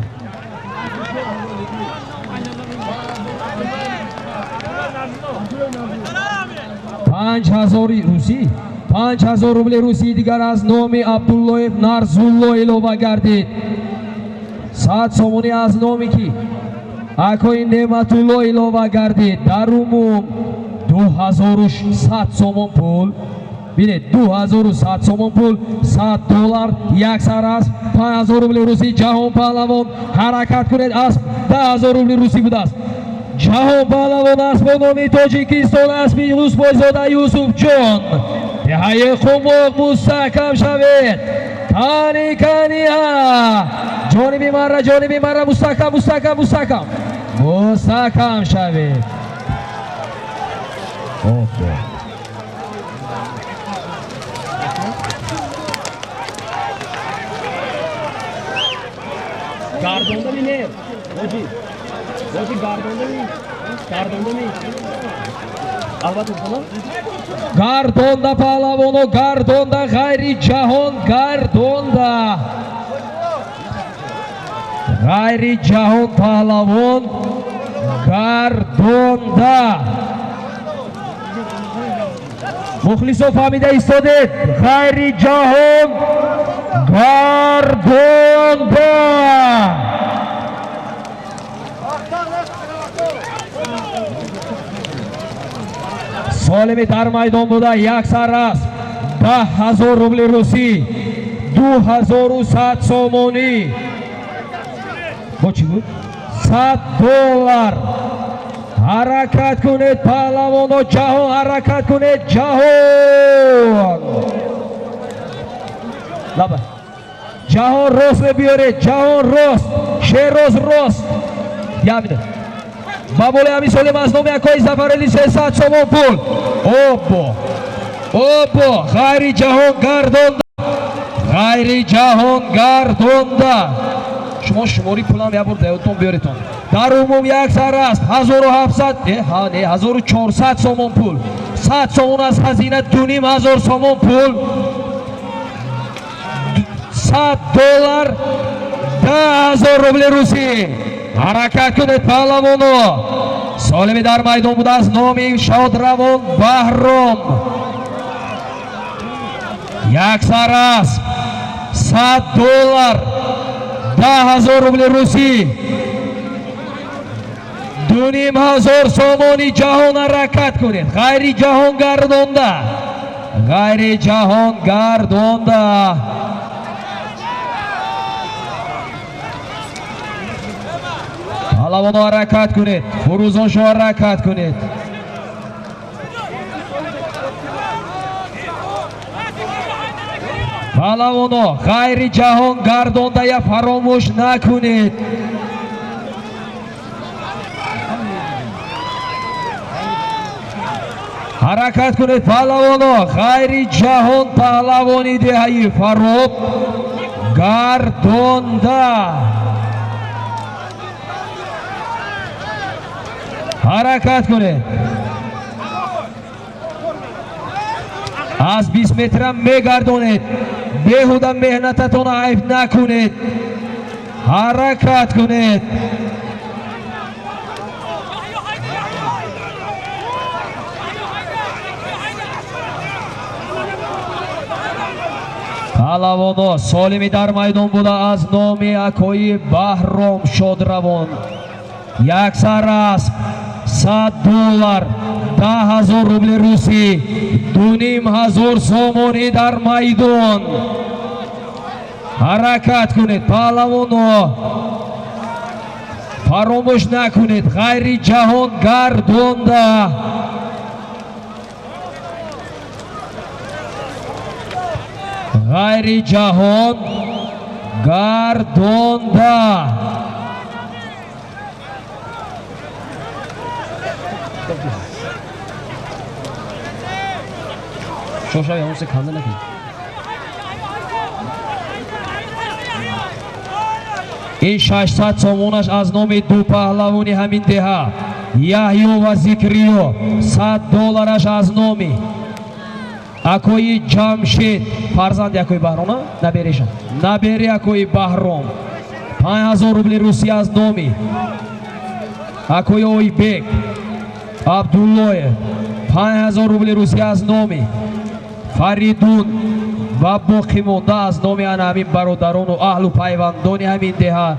B: 5000 русӣ, 5000 рубли русӣ дигар аз номи Абдуллоев Нарзулло илова гардид. 100 сомонӣ аз номи ки акои Неъматулло илова гардид. Дар умум 2100 сомон пул. Бинед, 2100 сомон пул, $100, як сар асп, 5000 рубли русӣ. Ҷаҳон паҳлавон ҳаракат кунед, асп 10000 рубли русӣ будааст. Ҷаҳон паҳлавон асп бо номи Тоҷикистон, аспи Юсуфбойзода Юсуфҷон. Деҳаи Қумоқ мустаҳкам шавед. Кани кани ҳа. Ҷониби марра, ҷониби марра, мустаҳкам, мустаҳкам, мустаҳкам. Мустаҳкам шавед. Офарин.
C: Гардонда ми не? Оҷи. Оҷи гардонда ми? Гардонда ми? Албатта шумо?
B: Гардонда паҳлавоно, гардонда, ғайри ҷаҳон гардонда. Ғайри ҷаҳон паҳлавон гардонда. Мухлисо, фаҳмида истодед? Ғайри ҷаҳон гардонда. Солими дар майдон буда як сар аст, 10 000 рубли русӣ, 2100 сомонӣ, бо чӣ буд, 100 доллар. Ҳаракат кунед, паҳлавоно, ҷаҳон, ҳаракат кунед, ҷаҳон. Лаба ҷаҳон рост мебиёред, ҷаҳон рост, Шероз рост. Як минут. Ба болои ҳамин солим аз номи акои Зафарали 300 сомон пул. Обо, обо, ғайри ҷаҳон гардонда, ғайри ҷаҳон гардонда. Шумо шумори пулам як бор даёдтон биёретон. Дар умум як сар аст 1700, э ҳа, не, 1400 сомон пул, 100 сомон аз хазина, 2500 сомон пул, 100 доллар, 10 000 рубли русӣ. Ҳаракат кунед, паҳлавоно. Солими дар майдон буда аз номи шодравон Баҳром як сар аст, 100 доллар, 10 000 рубли русӣ, 2500 сомони. Ҷаҳон, ҳаракат кунед. Ғайри ҷаҳон гардонда, ғайри ҷаҳон гардонда. Паҳлавоно, ҳаракат кунед. Фурӯзон, шо ҳаракат кунед. Паҳлавоно, ғайри ҷаҳон гардондая фаромӯш накунед. Ҳаракат кунед, паҳлавоно. Ғайри ҷаҳон паҳлавони деҳаи Фароб гардонда. Ҳаракат кунед. Аз 20 метра мегардонед. Беҳуда меҳнататон айб накунед. Ҳаракат кунед. Паҳлавоно, солими дар майдон буда аз номи акои Баҳром шодравон як сар асп, 100 доллар, 10 000 рубли русӣ, 2500 сомонӣ дар майдон. Ҳаракат кунед, паҳлавоно, фаромӯш накунед, ғайри ҷаҳон гардонда. Ғайри ҷаҳон гардонда. Шошав, ямон канда накунед. Ин 600 сомонаш аз номи ду паҳлавони ҳамин деҳа, Яҳё ва Зикриё. 100 доллараш аз номи акои Ҷамшед, фарзанди акои Баҳром, набереша, набери акои Баҳром. 5000 рубли русия аз номи акои Ойбек Абдуллоев. 5000 рубли русия аз номи Фаридун ва боқимонда аз номи ана ҳамин бародарону аҳлу пайвандони ҳамин деҳа.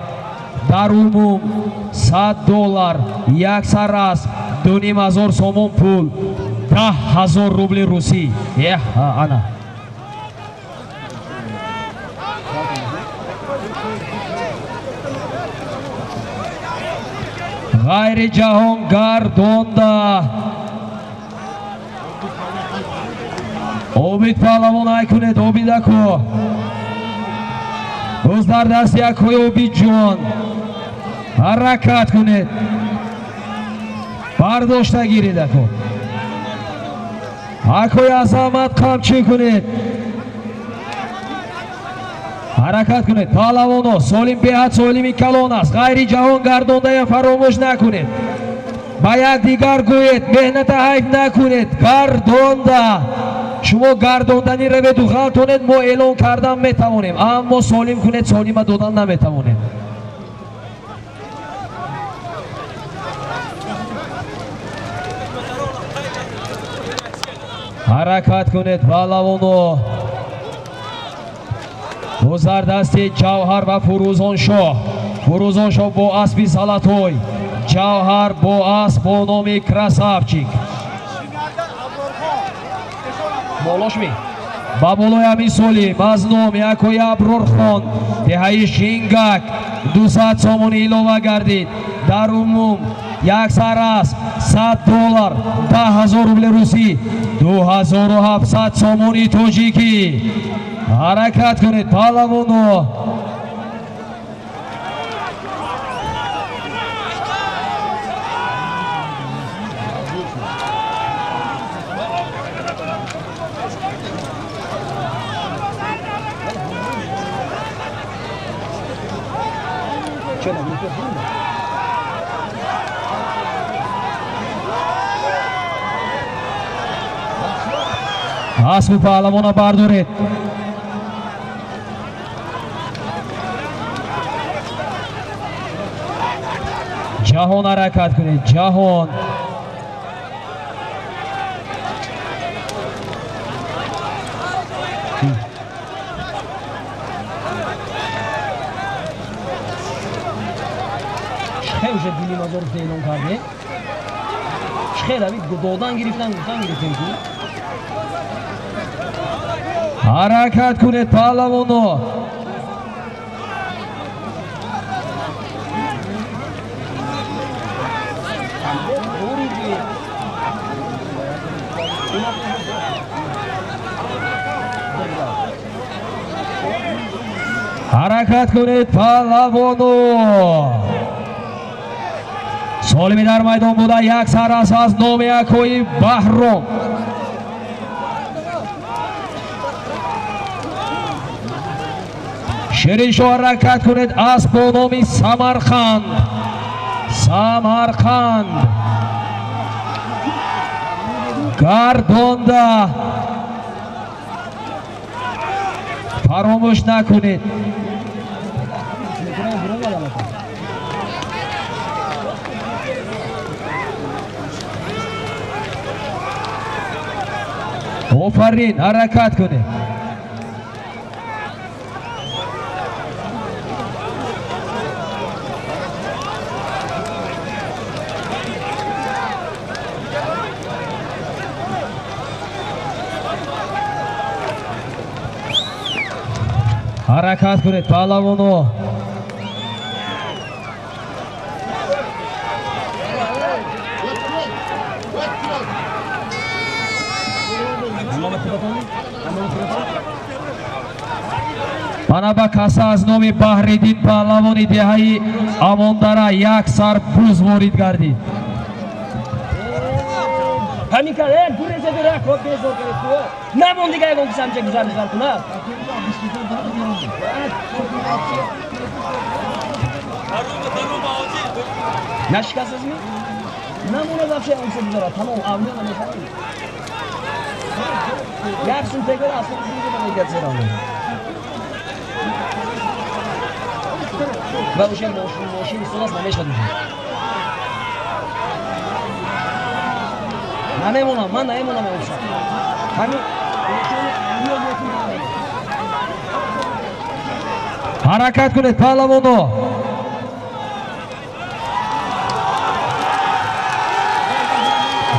B: Дар умум 100 доллар, як сар асп, 2500 сомон пул, 10 000 рубли русӣ. Еҳа, ана. Ғайри ҷаҳон гардонда. Обид паҳлавон, ай кунед, Обидако. Боз дар дасти якҳои Обидҷон. Ҳаракат кунед, бардошта гиред, ако. Акои Азамат, қамчӣ кунед. Ҳаракат кунед, паҳлавоно. Солим беҳад солими калон аст. Ғайри ҷаҳон гардондаям фаромӯш накунед. Ба якдигар гӯед, меҳната ҳайф накунед. Гардонда. Шумо гардондани раведу ғалтонед, мо эълон кардан метавонем, аммо солим кунед, солима додан наметавонем. Ҳаракат кунед, паҳлавоно. Гузардасти Ҷавҳар ва Фурӯзоншоҳ. Фурӯзоншоҳ бо аспи золотой, Ҷавҳар бо асп бо номи Красавчик.
C: Болошми.
B: Ба болои ҳамин солим аз номи акои Аброрхон, деҳаи Шингак, 200 сомонӣ илова гардид. Дар умум як сар асп 100 доллар, 10 000 рубли русӣ, 2700 сомони тоҷикӣ. Ҳаракат кунед, паҳлавоно. Аспи паҳлавона бардоред. Ҷаҳон, ҳаракат кунед, Ҷаҳон.
C: Чихе уже 2,5 ҳазор эълон карде? Чихе рави додан гирифтан, гуфтан гирифтем ку?
B: Ҳаракат кунед, паҳлавоно. Ҳаракат кунед, паҳлавоно. Солими дар майдон буда як сар аст аз номи акои Баҳром. Шириншоҳ, ҳаракат кунед, асп бо номи Самарқанд. Самарқанд гардонда, фаромӯш накунед. Офарин, ҳаракат кунед. Ҳаракат кунед, паҳлавоно. Мана ба каса аз номи Баҳриддин паҳлавони деҳаи Амондара як сар буз ворид гардид.
C: Ҳамин кар, гуреза бира, код безор кард ту. Намон дига ягон кис ҳамча гузар гузар кунад. Нашикастазми? Намона вообще ягон киса гузарад. Тамом, авлиё намешавад. Як сум тегор асло дига намегирад зера. Ва уже мошин, мошин истодааст, намешавад уже. Намемонам, ман намемонам ягон. Ҳамин.
B: Ҳаракат кунед, паҳлавоно.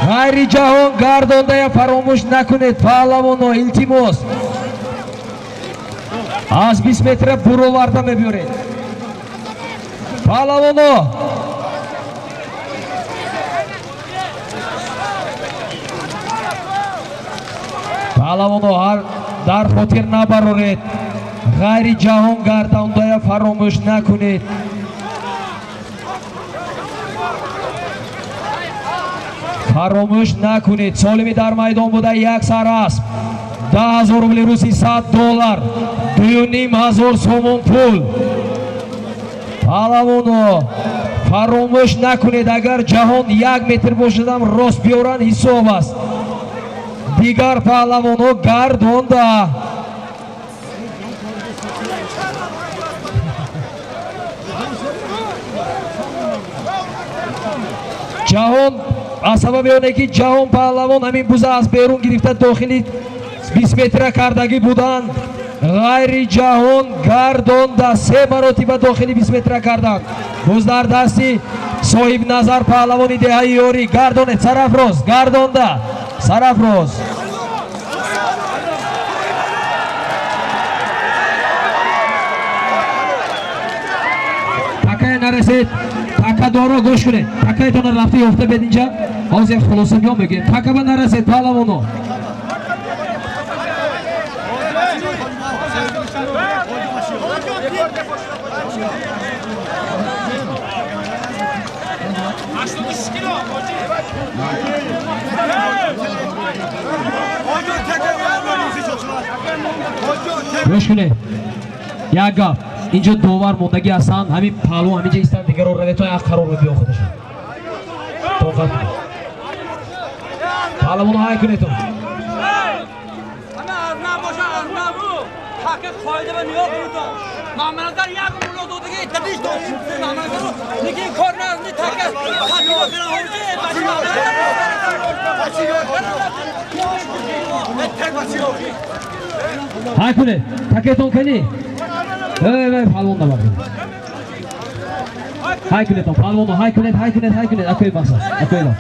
B: Ғайри ҷаҳон гардондая фаромӯш накунед, паҳлавоно, илтимос. Аз 20 метра буроварда мебиёред. Паҳлавоно. Паҳлавоно, ҳар дар хотир набароред. Ғайри ҷаҳон гардондая фаромӯш накунед. Фаромӯш накунед. Солими дар майдон буда як сар асп. 10 000 рубли руси, 100 доллар, 2,5 ҳазор сомон пул. Паҳлавоно, фаромӯш накунед, агар ҷаҳон як метр бошадам рост биёранд ҳисоб аст. Дигар паҳлавоно гардонда. Ҷаҳон Аз сабаби оне ки Ҷаҳон паҳлавон ҳамин буза аз берун гирифта дохили 20 метра кардагӣ буданд, ғайри ҷаҳон гардонда се маротиба дохили 20 метра карданд. Буз дар дасти Соҳибназар паҳлавони деҳаи Ёрӣ. Гардонед, Сарафроз гардонда, Сарафроз. Такая нарасед, такадоро гӯш кунед, такаятонро рафта ёфта бед инҷа. Ҳозир хулоса меом мегӯем. Такаба нарасед паҳлавоно. Гӯш кунед, як гап, инҷо довар мондагӣ ҳастанд, ҳамин паҳлу ҳаминҷа истанд, дигаро равето як қарор мебиён худашон. Тоқат кунед. Паҳлавоно ҳай кунедтон. Ҳай кунед, такетон кани? Эй, эй, паҳлавон набард. Ҳай кунедтон, паҳлавоно, ҳай кунед, ҳай кунед, ҳай кунед, акои мақсад, акои ла.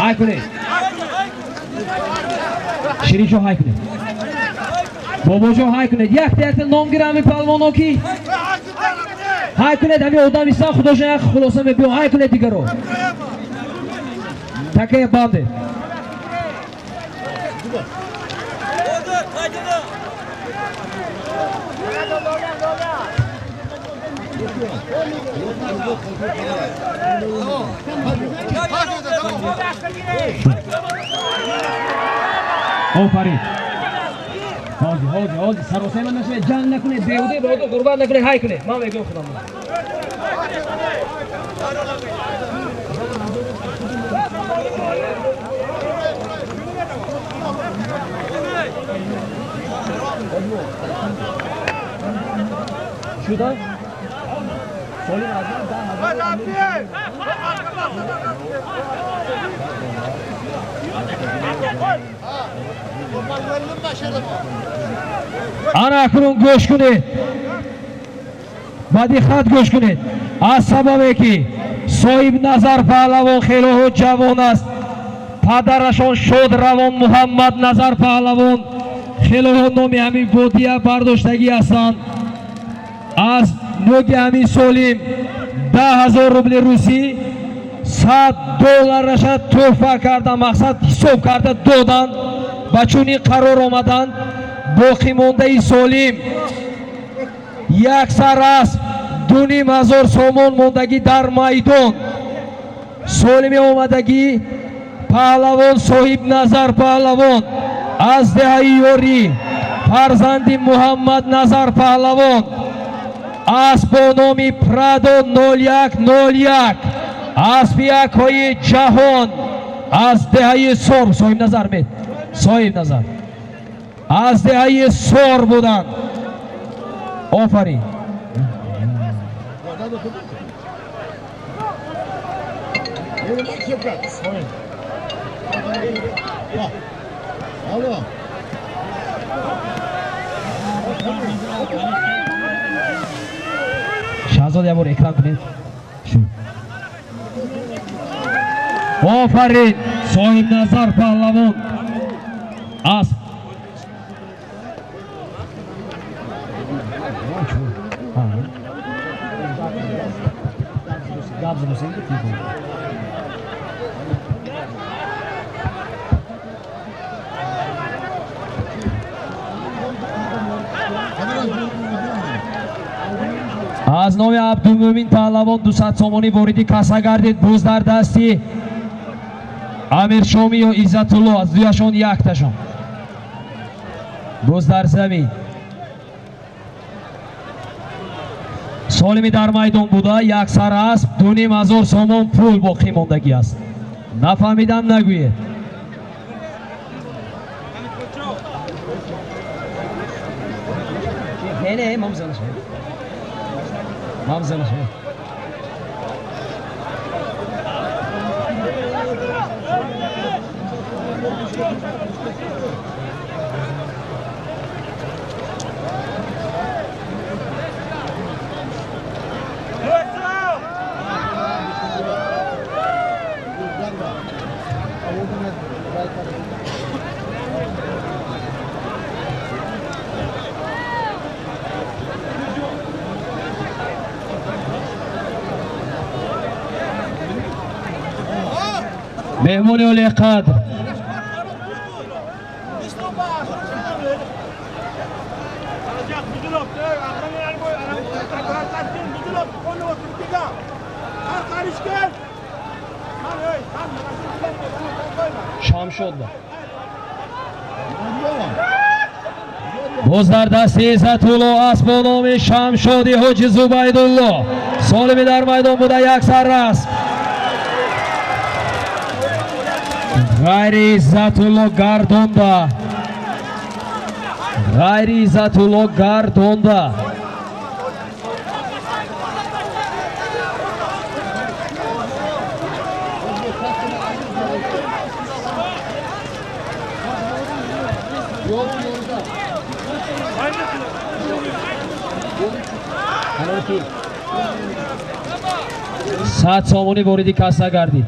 B: Ҳай кунед. Шириншо ҳай кунед. Бобоҷон ҳай кунед. Якта якта ном гира ҳамин паҳлавоно ки. Ҳай кунед, ҳамин одам истан, худошон як хулоса мебиён, ҳай кунед дигаро. Такая банде. Офарин. Ҳозир, ҳозир, ҳозир саросема нашавед, ҷанг накунед, беҳуда беҳуда ғурбат накунед, ҳай кунед. Ман мегӯям худам. Шуда? Солим аз ман 10,000. Ана акнун гӯш кунед, ба диққат гӯш кунед. Аз сабабе ки Соҳибназар паҳлавон хелоҳо ҷавон аст, падарашон шодравон Муҳаммадназар паҳлавон хелоҳо номи ҳамин водия бардоштагӣ ҳастанд. Аз нӯги ҳамин солим 10,000 рубли русӣ, 100 доллараша тӯҳфа карда, мақсад ҳисоб карда доданд. Ба чунин қарор омаданд. Боқимондаи солим як сар асп 2,500 сомон мондагӣ дар майдон. Солими омадагӣ паҳлавон Соҳибназар паҳлавон аз деҳаи Ёрӣ, фарзанди Муҳаммадназар паҳлавон, асп бо номи Прадо 0101, аспи якҳои ҷаҳон аз деҳаи Сор. Соҳибназар мед, Соҳибназар аз деҳаи Сор буданд. Офарин. Шаҳзод як бор экран кунед. Офарин, Соҳибназар паҳлавон асп. Аз номи Абдумӯмин паҳлавон 200 сомонӣ вориди касса гардид. Буз дар дасти Амиршомию Иззатулло, аз дуяшон якташон. Буз дар замин. Солими дар майдон буда, як сар асп, 2,500 сомон пул боқӣ мондагӣ аст. Нафаҳмидам нагӯед. Не, не, мам занаш. Ҳамзана. Меҳмони олиқадр Шамшод боз дар дасти Иззатулло аст бо номи Шамшоди Ҳоҷи Зубайдулло. Солими дар майдон буда як сар раст. Ғайри Иззатулло гардонда. Ғайри Иззатулло гардонда. Сад сомонӣ вориди касса гардид.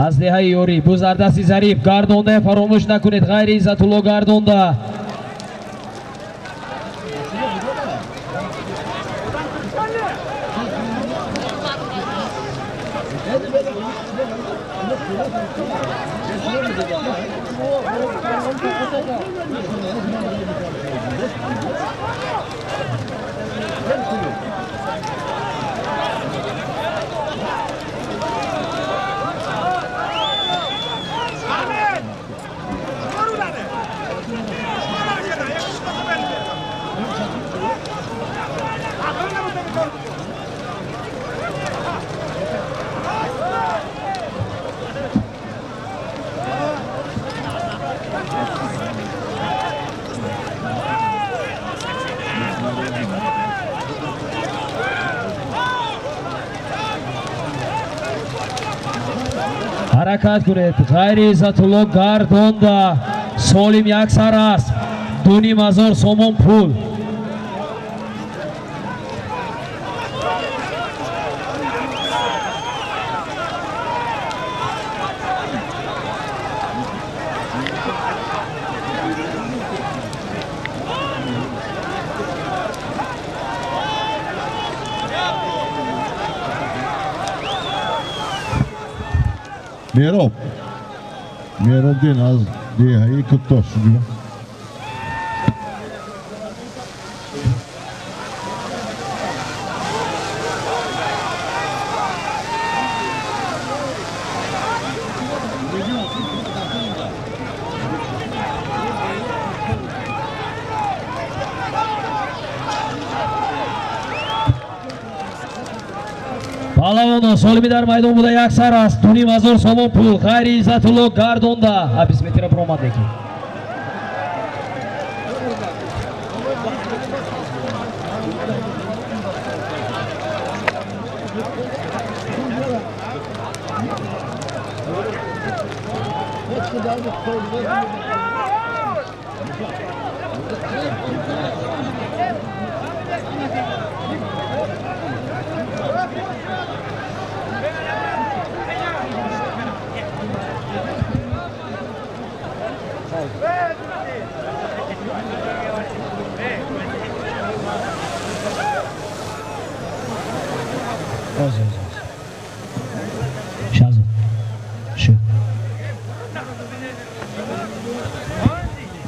B: Аз деҳаи Ёрӣ бузардасти Зариф гардонда, фаромӯш накунед, ғайри Иззатулло гардонда. Ҳаракат кунед. Ғайри Иззатулло гардонда. Солим як сар аст. 2500 сомон пул.
A: Меҳроб Меҳробдин аз деҳаи Куттош.
B: Паҳлавоно солими дар майдон буда як сар аст. 2500 сомон пул. Ғайри Иззатулло гардонда. 20 метра баромад лекин.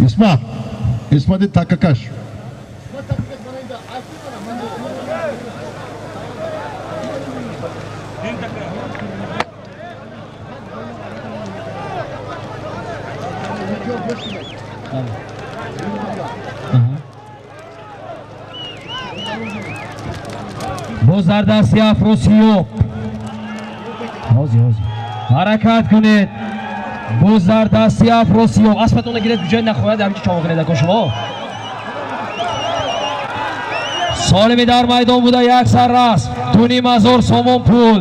A: Исмат, Исмати такакаш.
B: Боз дар дасти Афросиёб. Ҳозир, ҳозир. Ҳаракат кунед. Боз дар дасти Афросиёб. Аспатонро гиред, ҷой нахоҳад, ҳамчи чома кунед ако шумо. Солими дар майдон буда як сар расм, 2500 сомон пул.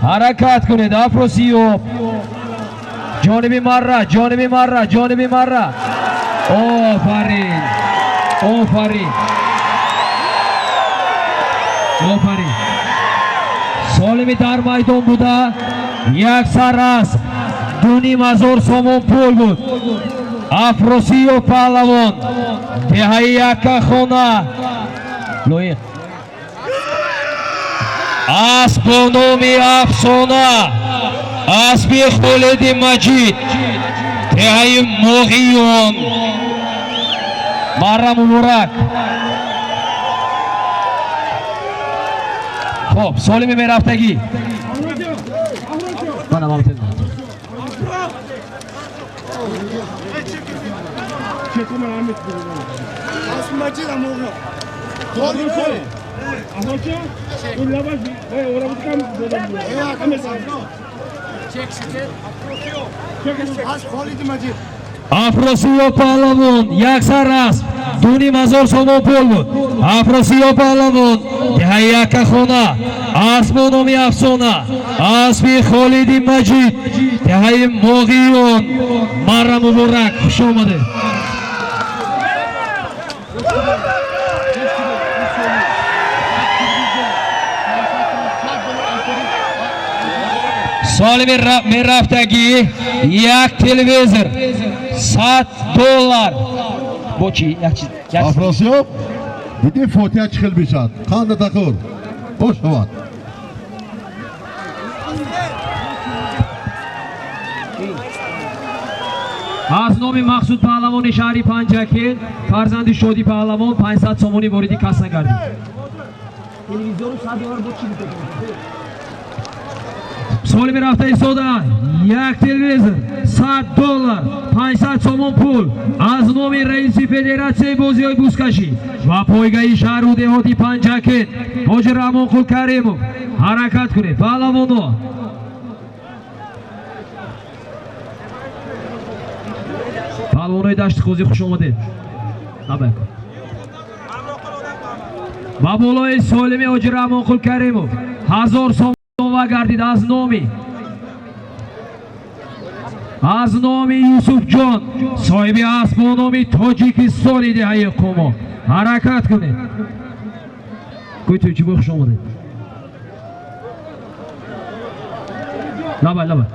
B: Ҳаракат кунед, Афросиёб. Ҷониби марра, ҷониби марра, ҷониби марра. Офарин, офарин, офарин. Солими дар майдон буда як сар расм, 2500 сомон пул буд. Афросиёб паҳлавон, деҳаи Яккахона. Лоиқ. Асп бо номи Афсона, аспи Холиди Маҷид, деҳаи Моғиён. Марра муборак. Хоб, солими мерафтагӣ. Мана мамтин. Афросиёб паҳлавон, як сар расм, 2500 сомон пул буд. Афросиёб паҳлавон, деҳаи Яккахона, асп бо номи Афсона, аспи Холиди Маҷид, деҳаи Моғиён. Марра муборак, хуш омадед. Солими мерафтагӣ як телевизор, $100. Бо чӣ? Як чиз, як чиз.
A: Афросиёб, дидӣ фотиҳа чӣ хел мешавад? Қанда тақур. Бош шавад.
B: Аз номи Мақсуд паҳлавони шаҳри Панҷакент, фарзанди Шодӣ паҳлавон, 500 сомонӣ вориди касса гардид.
C: Телевизору $100 бо чӣ битонад?
B: Солими рафта истода як телевизор, $100, 500 сомон пул аз номи раиси федератсияи бозиҳои бузкашӣ ва пойгаи шаҳру деҳоти Панҷакент Ҳоҷи Раҳмонқул Каримов. Ҳаракат кунед, паҳлавоно. Паҳлавонои дашти қозӣ, хуш омадед. Набай кун. Ба болои солими Ҳоҷи Раҳмонқул Каримов 1000 сомон илова гардид аз номи Юсуфҷон, соҳиби асп бо номи Тоҷикистони деҳаи Қумо. Ҳаракат кунед. Кӯй Тӯйчибой, хуш омадед. Лабай, лабай.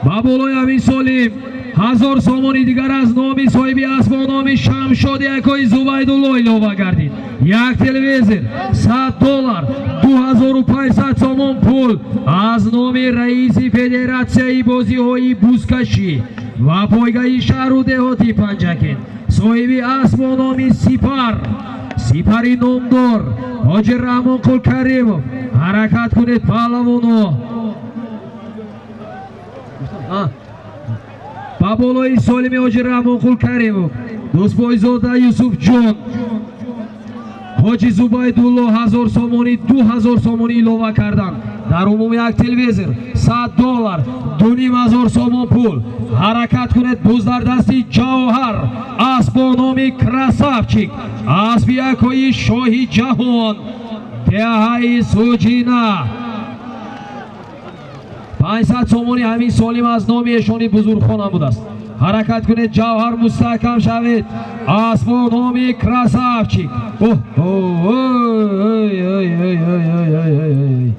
B: Ба болои ҳамин солим 1000 сомони дигар аз номи соҳиби асп бо номи Шамшоди акои Зубайдулло илова гардид. Як телевизор, $100, 2500 сомон пул аз номи раиси федератсияи бозиҳои бузкашӣ ва пойгаи шаҳру деҳоти Панҷакент, соҳиби асп бо номи Сипар, Сипари номдор Ҳоҷи Раҳмонқул Каримов. Ҳаракат кунед, паҳлавоно. Ба болои солими Ҳоҷи Раҳмонқул Каримов Дӯстбойзода Юсуфҷон, Ҳоҷи Зубайдулло 1000 сомонӣ, 2000 сомонӣ илова карданд. Дар умум як телевизор, $100, 2500 сомон пул. Ҳаракат кунед, буз дар дасти Ҷавҳар, асп бо номи Красавчик, аспи акои Шоҳи Ҷаҳон, деҳаи Суҷина. 500 сомони ҳамин солим аз номи эшони бузургхонам будааст. Ҳаракат кунед, Ҷавҳар, мустаҳкам шавед. Асп бо номи Красавчик. Оҳ, ой, ой, ой, ой, ой, ой, ой, ой.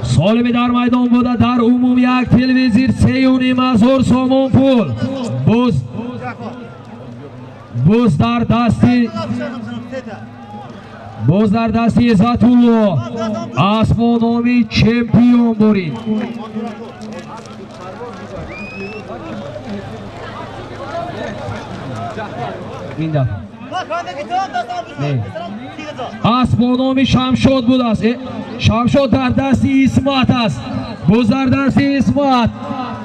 B: Солими дар майдон буда дар умум як телевизор, 3500 сомон пул. Боз дар дасти Иззатулло асп бо номи Чемпион бурид. Ин дафъа. Не. Асп бо номи Шамшод будааст. Шамшод дар дасти Исмат аст. Боз дар дасти Исмат.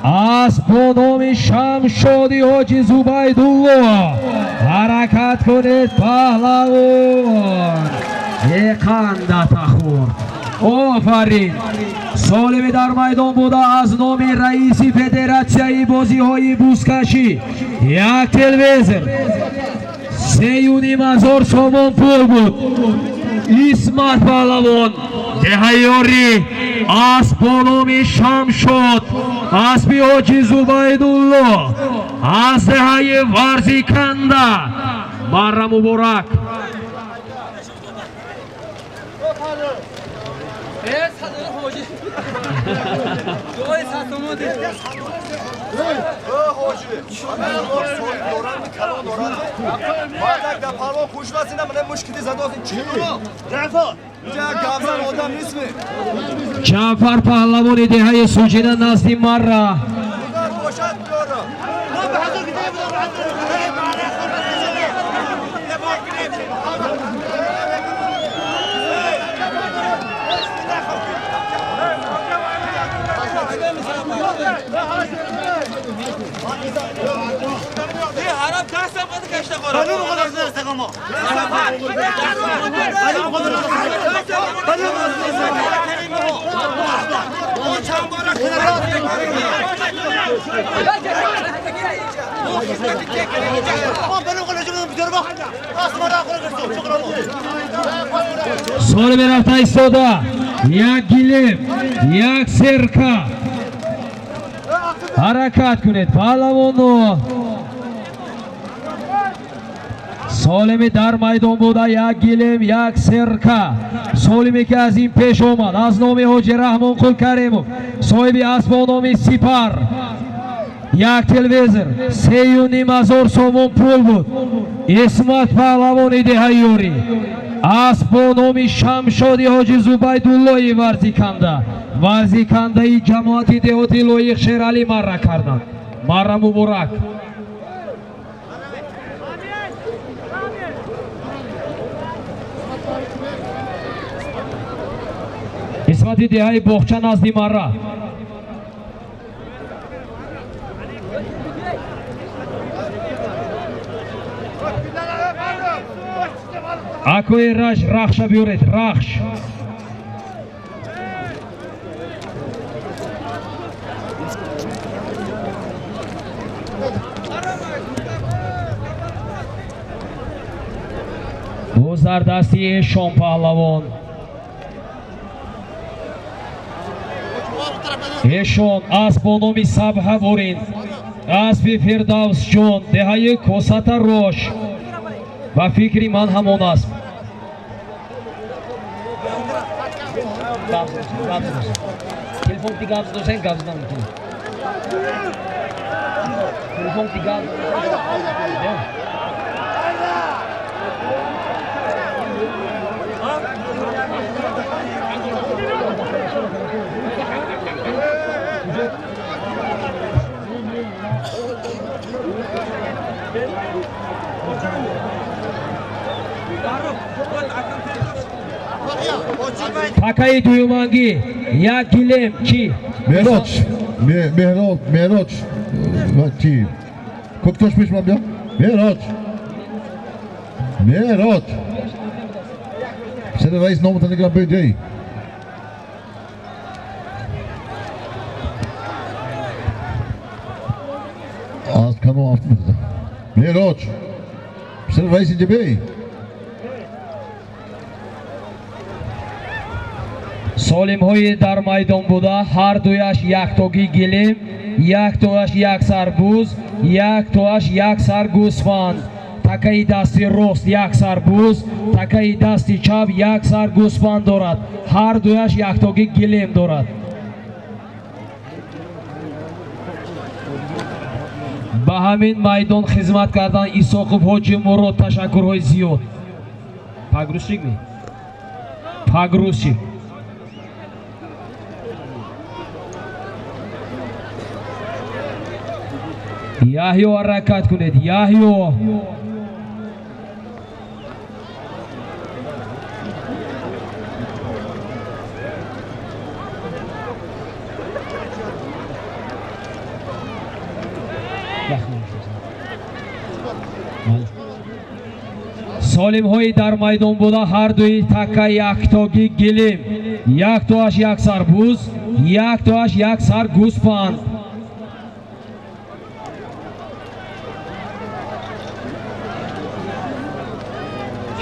B: Асп бо номи Шамшоди Ҳоҷи Зубайдулло. Ҳаракат кунед, паҳлавон. Еқандата хӯрд. Офарин. Солими дар майдон буда аз номи раиси федератсияи бозиҳои бузкашӣ як телевизор, 3,5 ҳазор сомон пул буд. Исмат паҳлавон, деҳаёрӣ, асп бо номи Шамшод, аспи Ҳоҷи Зубайдулло аз деҳаи Варзиканда. Марра муборак. Ҷаъфар паҳлавони деҳаи Суҷина назди марра. Соли мерафта истода як гилем, як серка. Ҳаракат кунед, паҳлавоно. Солими дар майдон буда як гилем, як серка. Солиме ки аз ин пеш омад аз номи Ҳоҷи Раҳмонқул Каримов, соҳиби асп бо номи Сипар, як телевизор, 3,5 ҳазор сомон пул буд. Исмат паҳлавони деҳаёрӣ, асп бо номи Шамшоди Ҳоҷи Зубайдуллои варзиканда, варзикандаи ҷамоати деҳоти Лоиқ Шералӣ марра карданд. Марра муборак. Исмати деҳаи Боғча назди марра. Акои раш рахша биёред, рахш. Боз дар дасти эшон паҳлавон. Эшон асп бо номи Сабҳа бурин, аспи Фирдавсҷон, деҳаи Косатарош. Ба фикри ман ҳамон асп. Телефон ти гап задошен, гап задан мекунӣ. Телефон ти гап. Такаи дуюмангӣ як гилем чӣ?
A: Меҳроҷ, Меҳрод, Меҳроҷ, чӣ? Куткош пеш ман бия. Меҳроҷ. Меҳроҷ. Писари раис номатон нигирам биё инҷои. Аз канон афт мезада. Меҳроҷ. Писари раис инҷа биёй.
B: Солимҳои дар майдон буда ҳар дуяш яктогӣ гилем, яктоаш як сар буз, яктоаш як сар гӯсфанд. Такаи дасти рост як сар буз, такаи дасти чап як сар гӯсфанд дорад. Ҳар дуяш яктогӣ гилем дорад. Ба ҳамин майдон хизмат кардан Исоқов Ҳоҷи Мурод ташаккурҳои зиёд. Погрузчик ми? Погрузчик. Яҳё ҳаракат кунед, Яҳё. Солимҳои дар майдон буда ҳардуи така яктоги гилим. Яктоаш як сар буз, яктоаш як сар гӯспанд.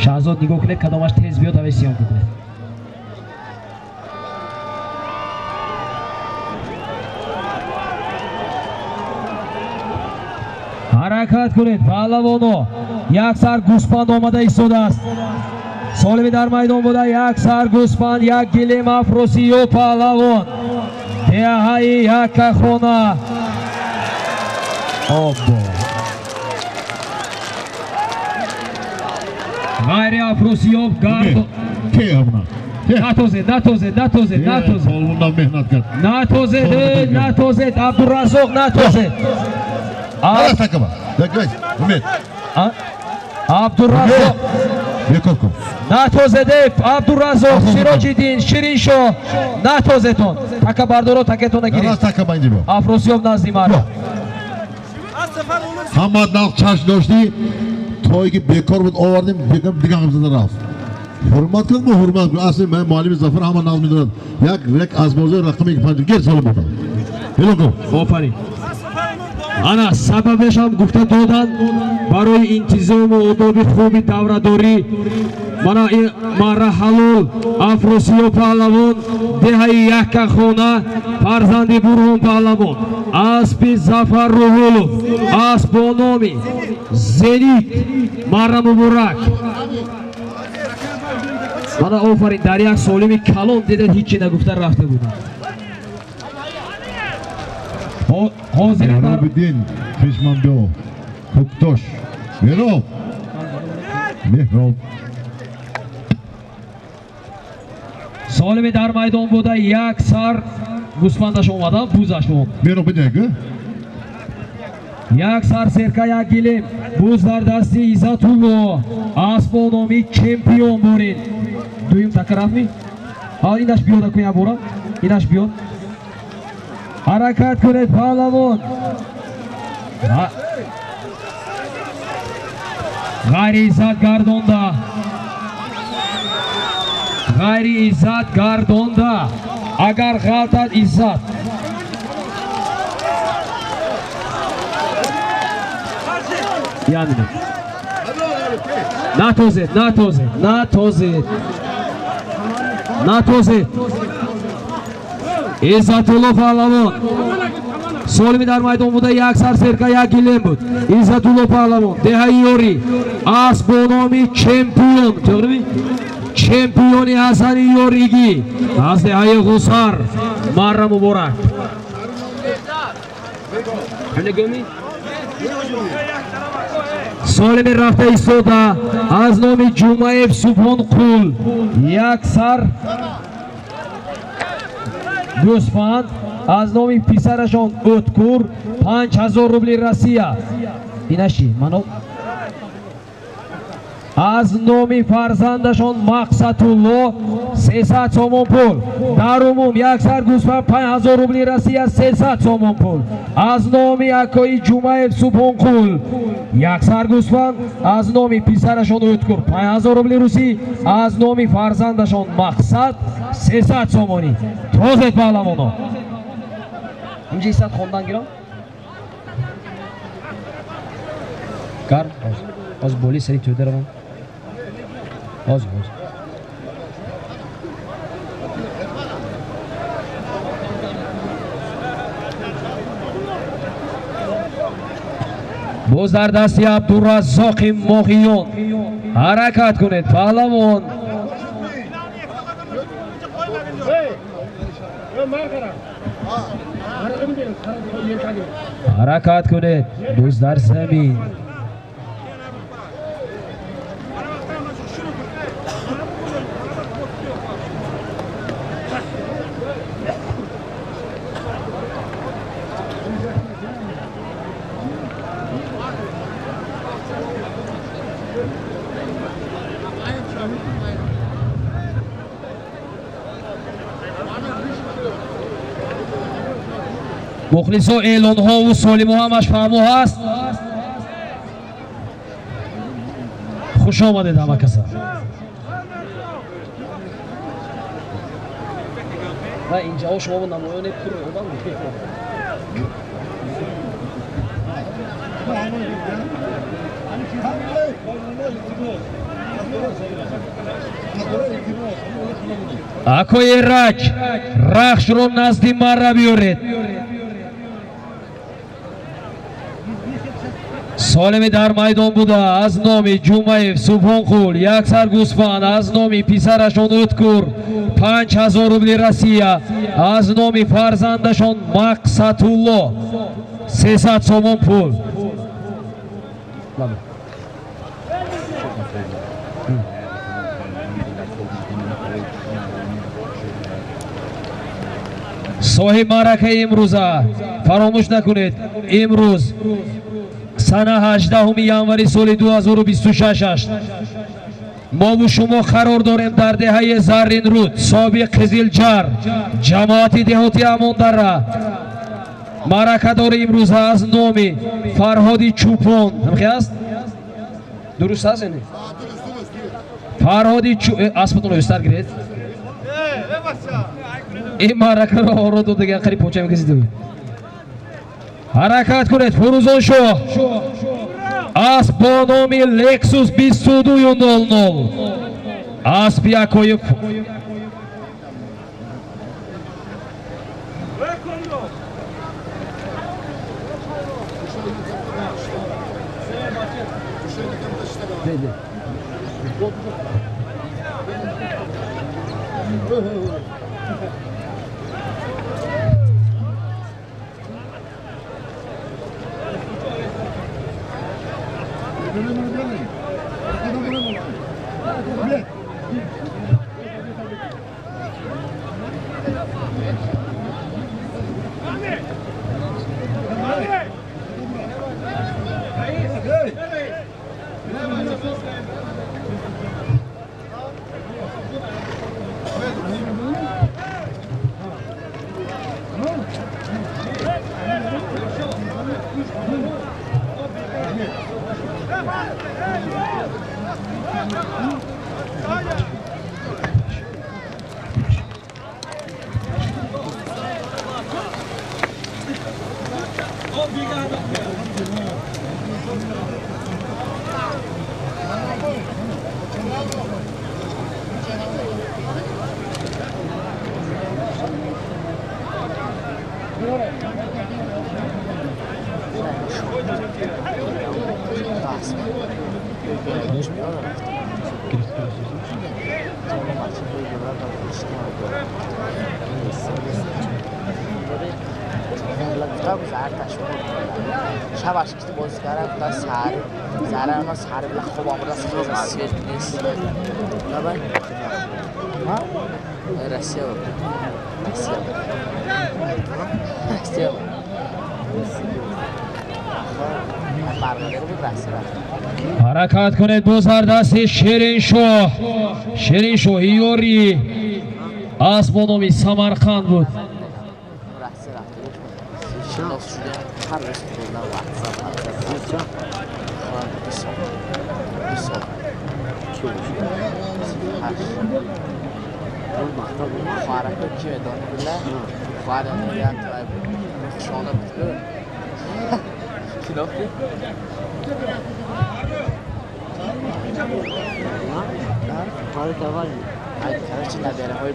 B: Шаҳзод нигоҳ кунед, кадомаш тез биёд, ҳамаи съёмка кунед. Ҳаракат кунед, паҳлавоно. Як сар гӯспанд омада истодааст. Солими дар майдон буда як сар гӯспанд, як гилем Афросиё паҳлавон. Деҳаи Яккахона. Обо. Ғайри Афросиёб гард. Натозед, натозед, натозед, натозед. Натозед, натозед, Абдураззоқ натозед. Абдураззоқ натозед, Абдураззоқ, Сироҷиддин, Шириншоҳ натозетон. Така бардоро такетона гиред. Афросиёб назди мара.
A: Ҳама нақ чашм доштӣ, то ки бекор буд овардем, дигар ҳам зада рафт. Ҳурмат кун, мо ҳурмат кун. Асли ман муаллими Зафар ҳама нағз медонад. Як рек аз бозор рақами 5 гир солим будам. Ҳело кун.
B: Офарин. Ана сабабешам гуфта доданд барои интизому одоби хуби даврадорӣ. Мана ин мара ҳалол Афросиё паҳлавон, деҳаи Яккахона, фарзанди Бурҳон паҳлавон, аспи Зафар Рӯҳулов, асп бо номи Зенит. Мара муборак. Мана офарин, дар як солими калон дидед, ҳичи нагуфта рафта буданд.
A: Меҳробиддин Хишманбиё Кӯктош. Меҳроб. Меҳроб.
B: Солими дар майдон буда як сар гӯсфандаш омада, бузаш омад.
A: Меҳроб бидег.
B: Як сар серка, як гилем. Буз дар дасти Иззатулло. Асп бо номи чемпион бурид. Дуюм така рафтми? Инаш биёд акун як бора. Инаш биёд. Ҳаракат кунед паҳлавон. Ғайри иззат гардонда. Ғайри иззат гардонда. Агар ғалтад иззат. Ямина. Натозед, натозед, натозед. Натозед. Иззатулло паҳлавон. Солими дар майдон буда як сар серка, як гилем буд. Иззатулло паҳлавон, деҳаи Ёрӣ, асп бо номи чемпион. Тоғрими? Чемпиони Ҳасани Ёригӣ аз деҳаи Ғусар. Марра муборак. Солими рафта истода аз номи Ҷумаев Субҳонқул як сар гӯсфанд, аз номи писарашон Ӯткур 5000 рубли Россия. Инаши мано аз номи фарзандашон Мақсатулло 300 сомон пул. Дар умум як сар гӯсфанд 5000 рубли Россия, 300 сомон пул. Аз номи акои Ҷумаев Субҳонқул як сар гӯсфанд, аз номи писарашон Ӯткур 5000 рубли русӣ, аз номи фарзандашон Мақсад 300 сомонӣ. Тозед паҳлавоно. Инҷа истад хондан гирам. Гарм, ҳоз боли сари тӯда равам. Ҳоз, ҳоз. Боз дар дасти Абдураззоқи Моҳиён. Ҳаракат кунед паҳлавон. Ҳаракат кунед. Боз дар замин. Мухлисо, эълонҳову солимо ҳамаш фаҳмо ҳаст. Хуш омадед ҳама каса. Ва инҷаҳо шумо намоёне пур одам. Акои Раҷ, рахшро назди мара биёред. Солими дар майдон буда аз номи Ҷумаев Субҳонқул як сар гӯсфанд, аз номи писарашон Ӯткур 5000 рубли Россия, аз номи фарзандашон Мақсатулло 300 сомон пул. Соҳиб маъракаи имрӯза фаромӯш накунед, имрӯз сана 18 январи соли 2026 аст. Мову шумо қарор дорем дар деҳаи Зарринруд, собиқ Қизилҷар, ҷамоати деҳоти Амондара. Маъракадори имрӯза аз номи Фарҳоди Чӯпон, ҳамхе аст? Дуруст аст? Фарҳоди аспатонро юстар гиред. Ин маъракаро оро додага қариб поча мекасиду. Ҳаракат кунед, Фурӯзоншоҳ. Асп бо номи Lexus 2200. Асп якои Ҳаракат кунед, боз дар дасти Шириншоҳ. Шириншоҳ ёри асп бо номи Самарқанд буд.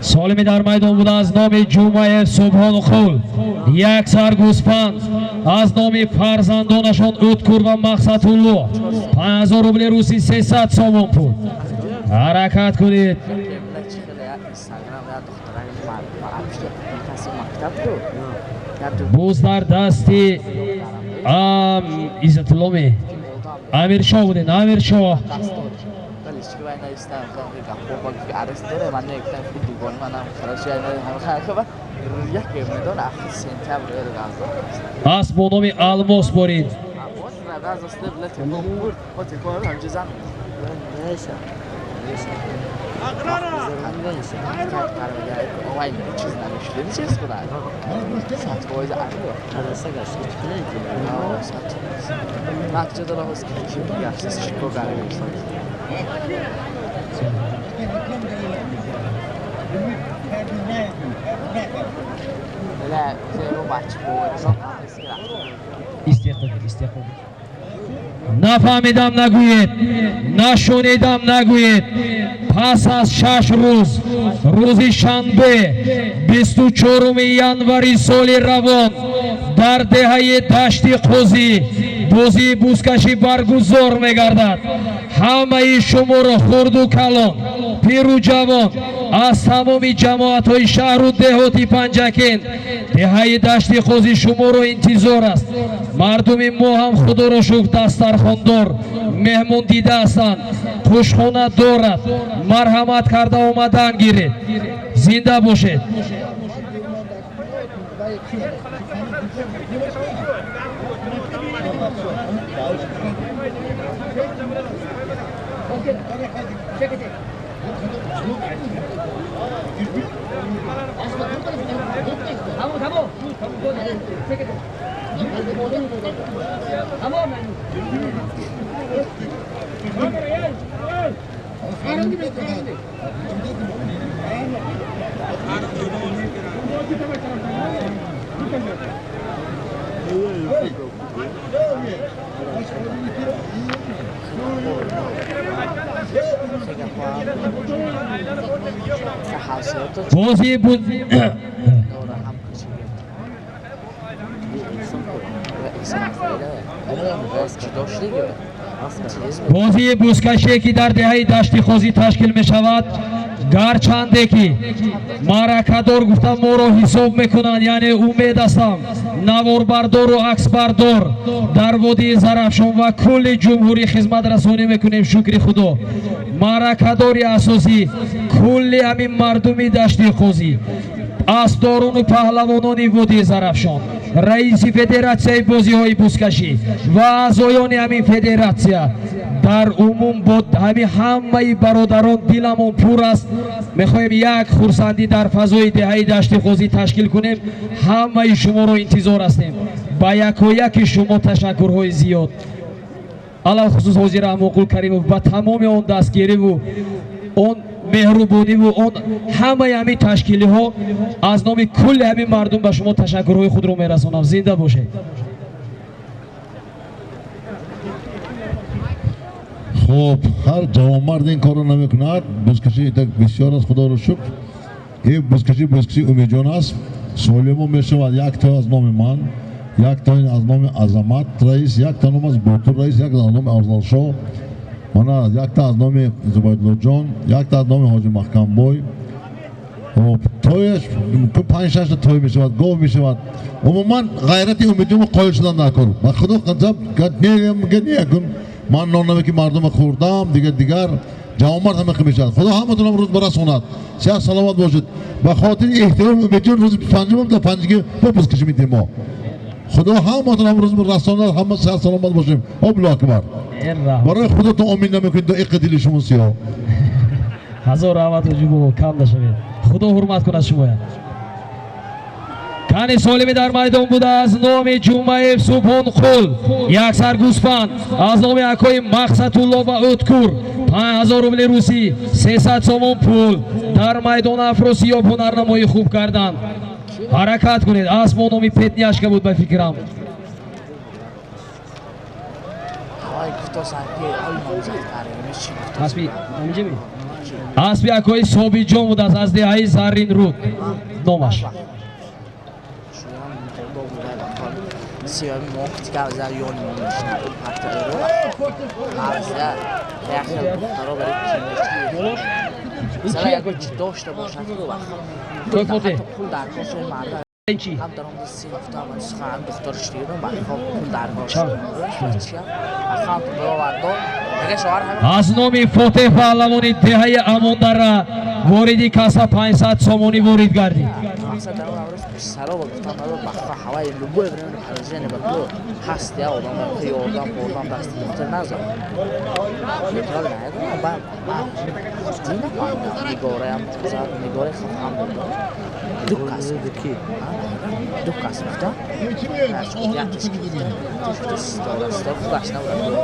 B: Солими дар майдон буда аз номи Ҷумаев Субҳонқул як сар гӯсфанд, аз номи фарзандонашон Ӯткур ва Мақсатулло 5000 рубли русӣ, 300 сомон пул. Ҳаракат кунед. Боз дар дасти Иззатулломи Амиршоҳ будед. Амиршоҳ асп бо номи Алмос борид. Нафаҳмидам нагӯед, нашунидам нагӯед. Пас аз 6 рӯз, рӯзи шанбе 24 январи соли равон дар деҳаи Дашти Қозӣ бозии бузкашӣ баргузор мегардад. Ҳамаи шуморо хурду калон, пиру ҷавон аз тамоми ҷамоатҳои шаҳру деҳоти Панҷакент деҳаи Дашти Қозӣ шуморо интизор аст. Мардуми мо ҳам худоро шукр дастархондор, меҳмон дида ҳастанд, хушхона дорад. Марҳамат карда омадан гиред. Зинда бошед. Бозии бозии бузкашие ки дар деҳаи Дашти Қозӣ ташкил мешавад, гарчанде ки маъракадор гуфта моро ҳисоб мекунанд, яъне умед ҳастам наворбардору аксбардор дар водии Зарафшон ва кулли ҷумҳурӣ хизматрасонӣ мекунем. Шукри Худо, маъракадори асосӣ кулли ҳамин мардуми Дашти Қозӣ, асбдорону паҳлавонони водии Зарафшон, раиси федератсияи бозиҳои бузкашӣ ва аъзоёни ҳамин федератсия, дар умум бо ҳамин ҳамаи бародарон диламон пур аст. Мехоҳем як хурсандӣ дар фазои деҳаи Дашти Қозӣ ташкил кунем. Ҳамаи шуморо интизор ҳастем. Ба якояки шумо ташаккурҳои зиёд, алалхусус ҳозир Раҳмонқул Каримов ба тамоми он дастгириву он меҳрубониву он ҳамаи ҳамин ташкилиҳо аз номи кулли ҳамин мардум ба шумо ташаккурҳои худро мерасонам. Зинда бошед.
A: Хуб, ҳар ҷавонмард ин корро намекунад. Бузкашӣ бисёр аст, худоро шукр. Ин бузкашӣ бузкашии Умедҷон аст. Суолимо мешавад як то аз номи ман, як то аз номи Азамат раис, як то ном аз Ботур раис, як аз номи Афзалшоҳ, мана якта аз номи Зубайдуллоҷон, якта аз номи Ҳоҷи Маҳкамбой. Хуб, тояш 5-6 той мешавад, гов мешавад. Умуман ғайрати Умедҷон қоил шудан накор. Ба худо қасам мегӯям, ман нонаме ки мардума хӯрдам, дигар ҷавонмард ҳама мешавад. Худо ҳаматонам рӯз барасонад, сиҳат саломат бошед. Ба хотири эҳтироми Умедҷон рӯзи панҷумам дар панҷиги бо бузкашӣ медиҳем мо. Худо ҳаматонам рӯз расонад, ҳама сиҳат саломат бошем. Аллоҳу акбар. Барои худотон омин намекунед, иқи дили шумо сиёҳ.
B: Ҳазор раҳмат ҳоҷи, кам нашавед. Худо ҳурмат кунад шумоя. Кани солими дар майдон буда аз номи Ҷумъаев Субҳонқул як сар гӯсфанд, аз номи акои Мақсадулло ва Ӯткур 5000 рубли русӣ, 300 сомон пул. Дар майдон Афросиёб ҳунарнамоӣ хуб карданд. Ҳаракат кунед. Асп бо номи Петняшка буд ба фикрам. Аспи акои Собиҷон буд аз деҳаи Зарринруд номаш. Чӣ?
D: Ҳам даромади синфтам сухан духтар шудам ба хоб пул даргоҳ шуд. Баровардо.
B: Аз номи Фотеҳ паҳлавони деҳаи Амондара вориди касса 500 сомонӣ ворид гардид.
D: Мақсад дар он рӯз писаро гуфтам ба ҳаваи любое время положение ба ту ҳаст я одам ки ёрдам бурдам даст духтар назад. Ба дина нигораям зад нигораи хафам буд. Ду кас ки ду кас гуфтам. Стор худаш набуд.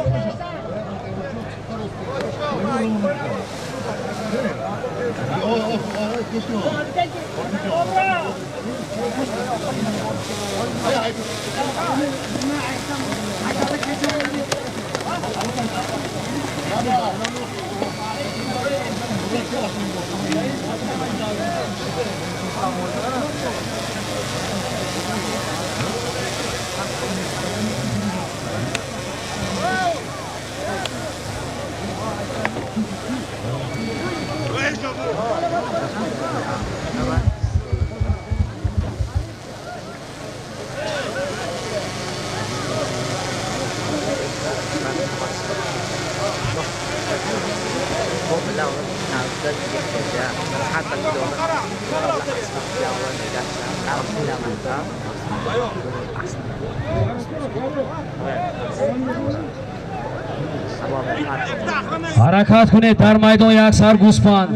B: Ҳаракат кунед дар майдон як сар гӯспанд.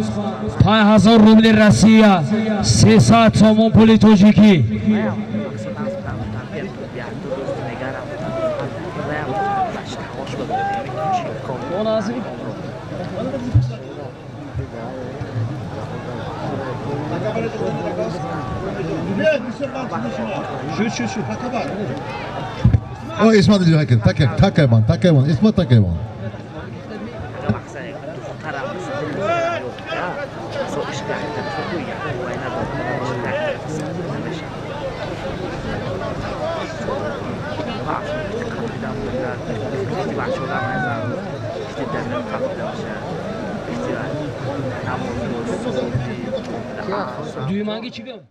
B: 5000 рубли Россия, 300 сомон пули тоҷикӣ.
A: О, Исмат Исмат Такайван, Такайван, Исмат Такайван.
B: Дуюманги чӣ гум?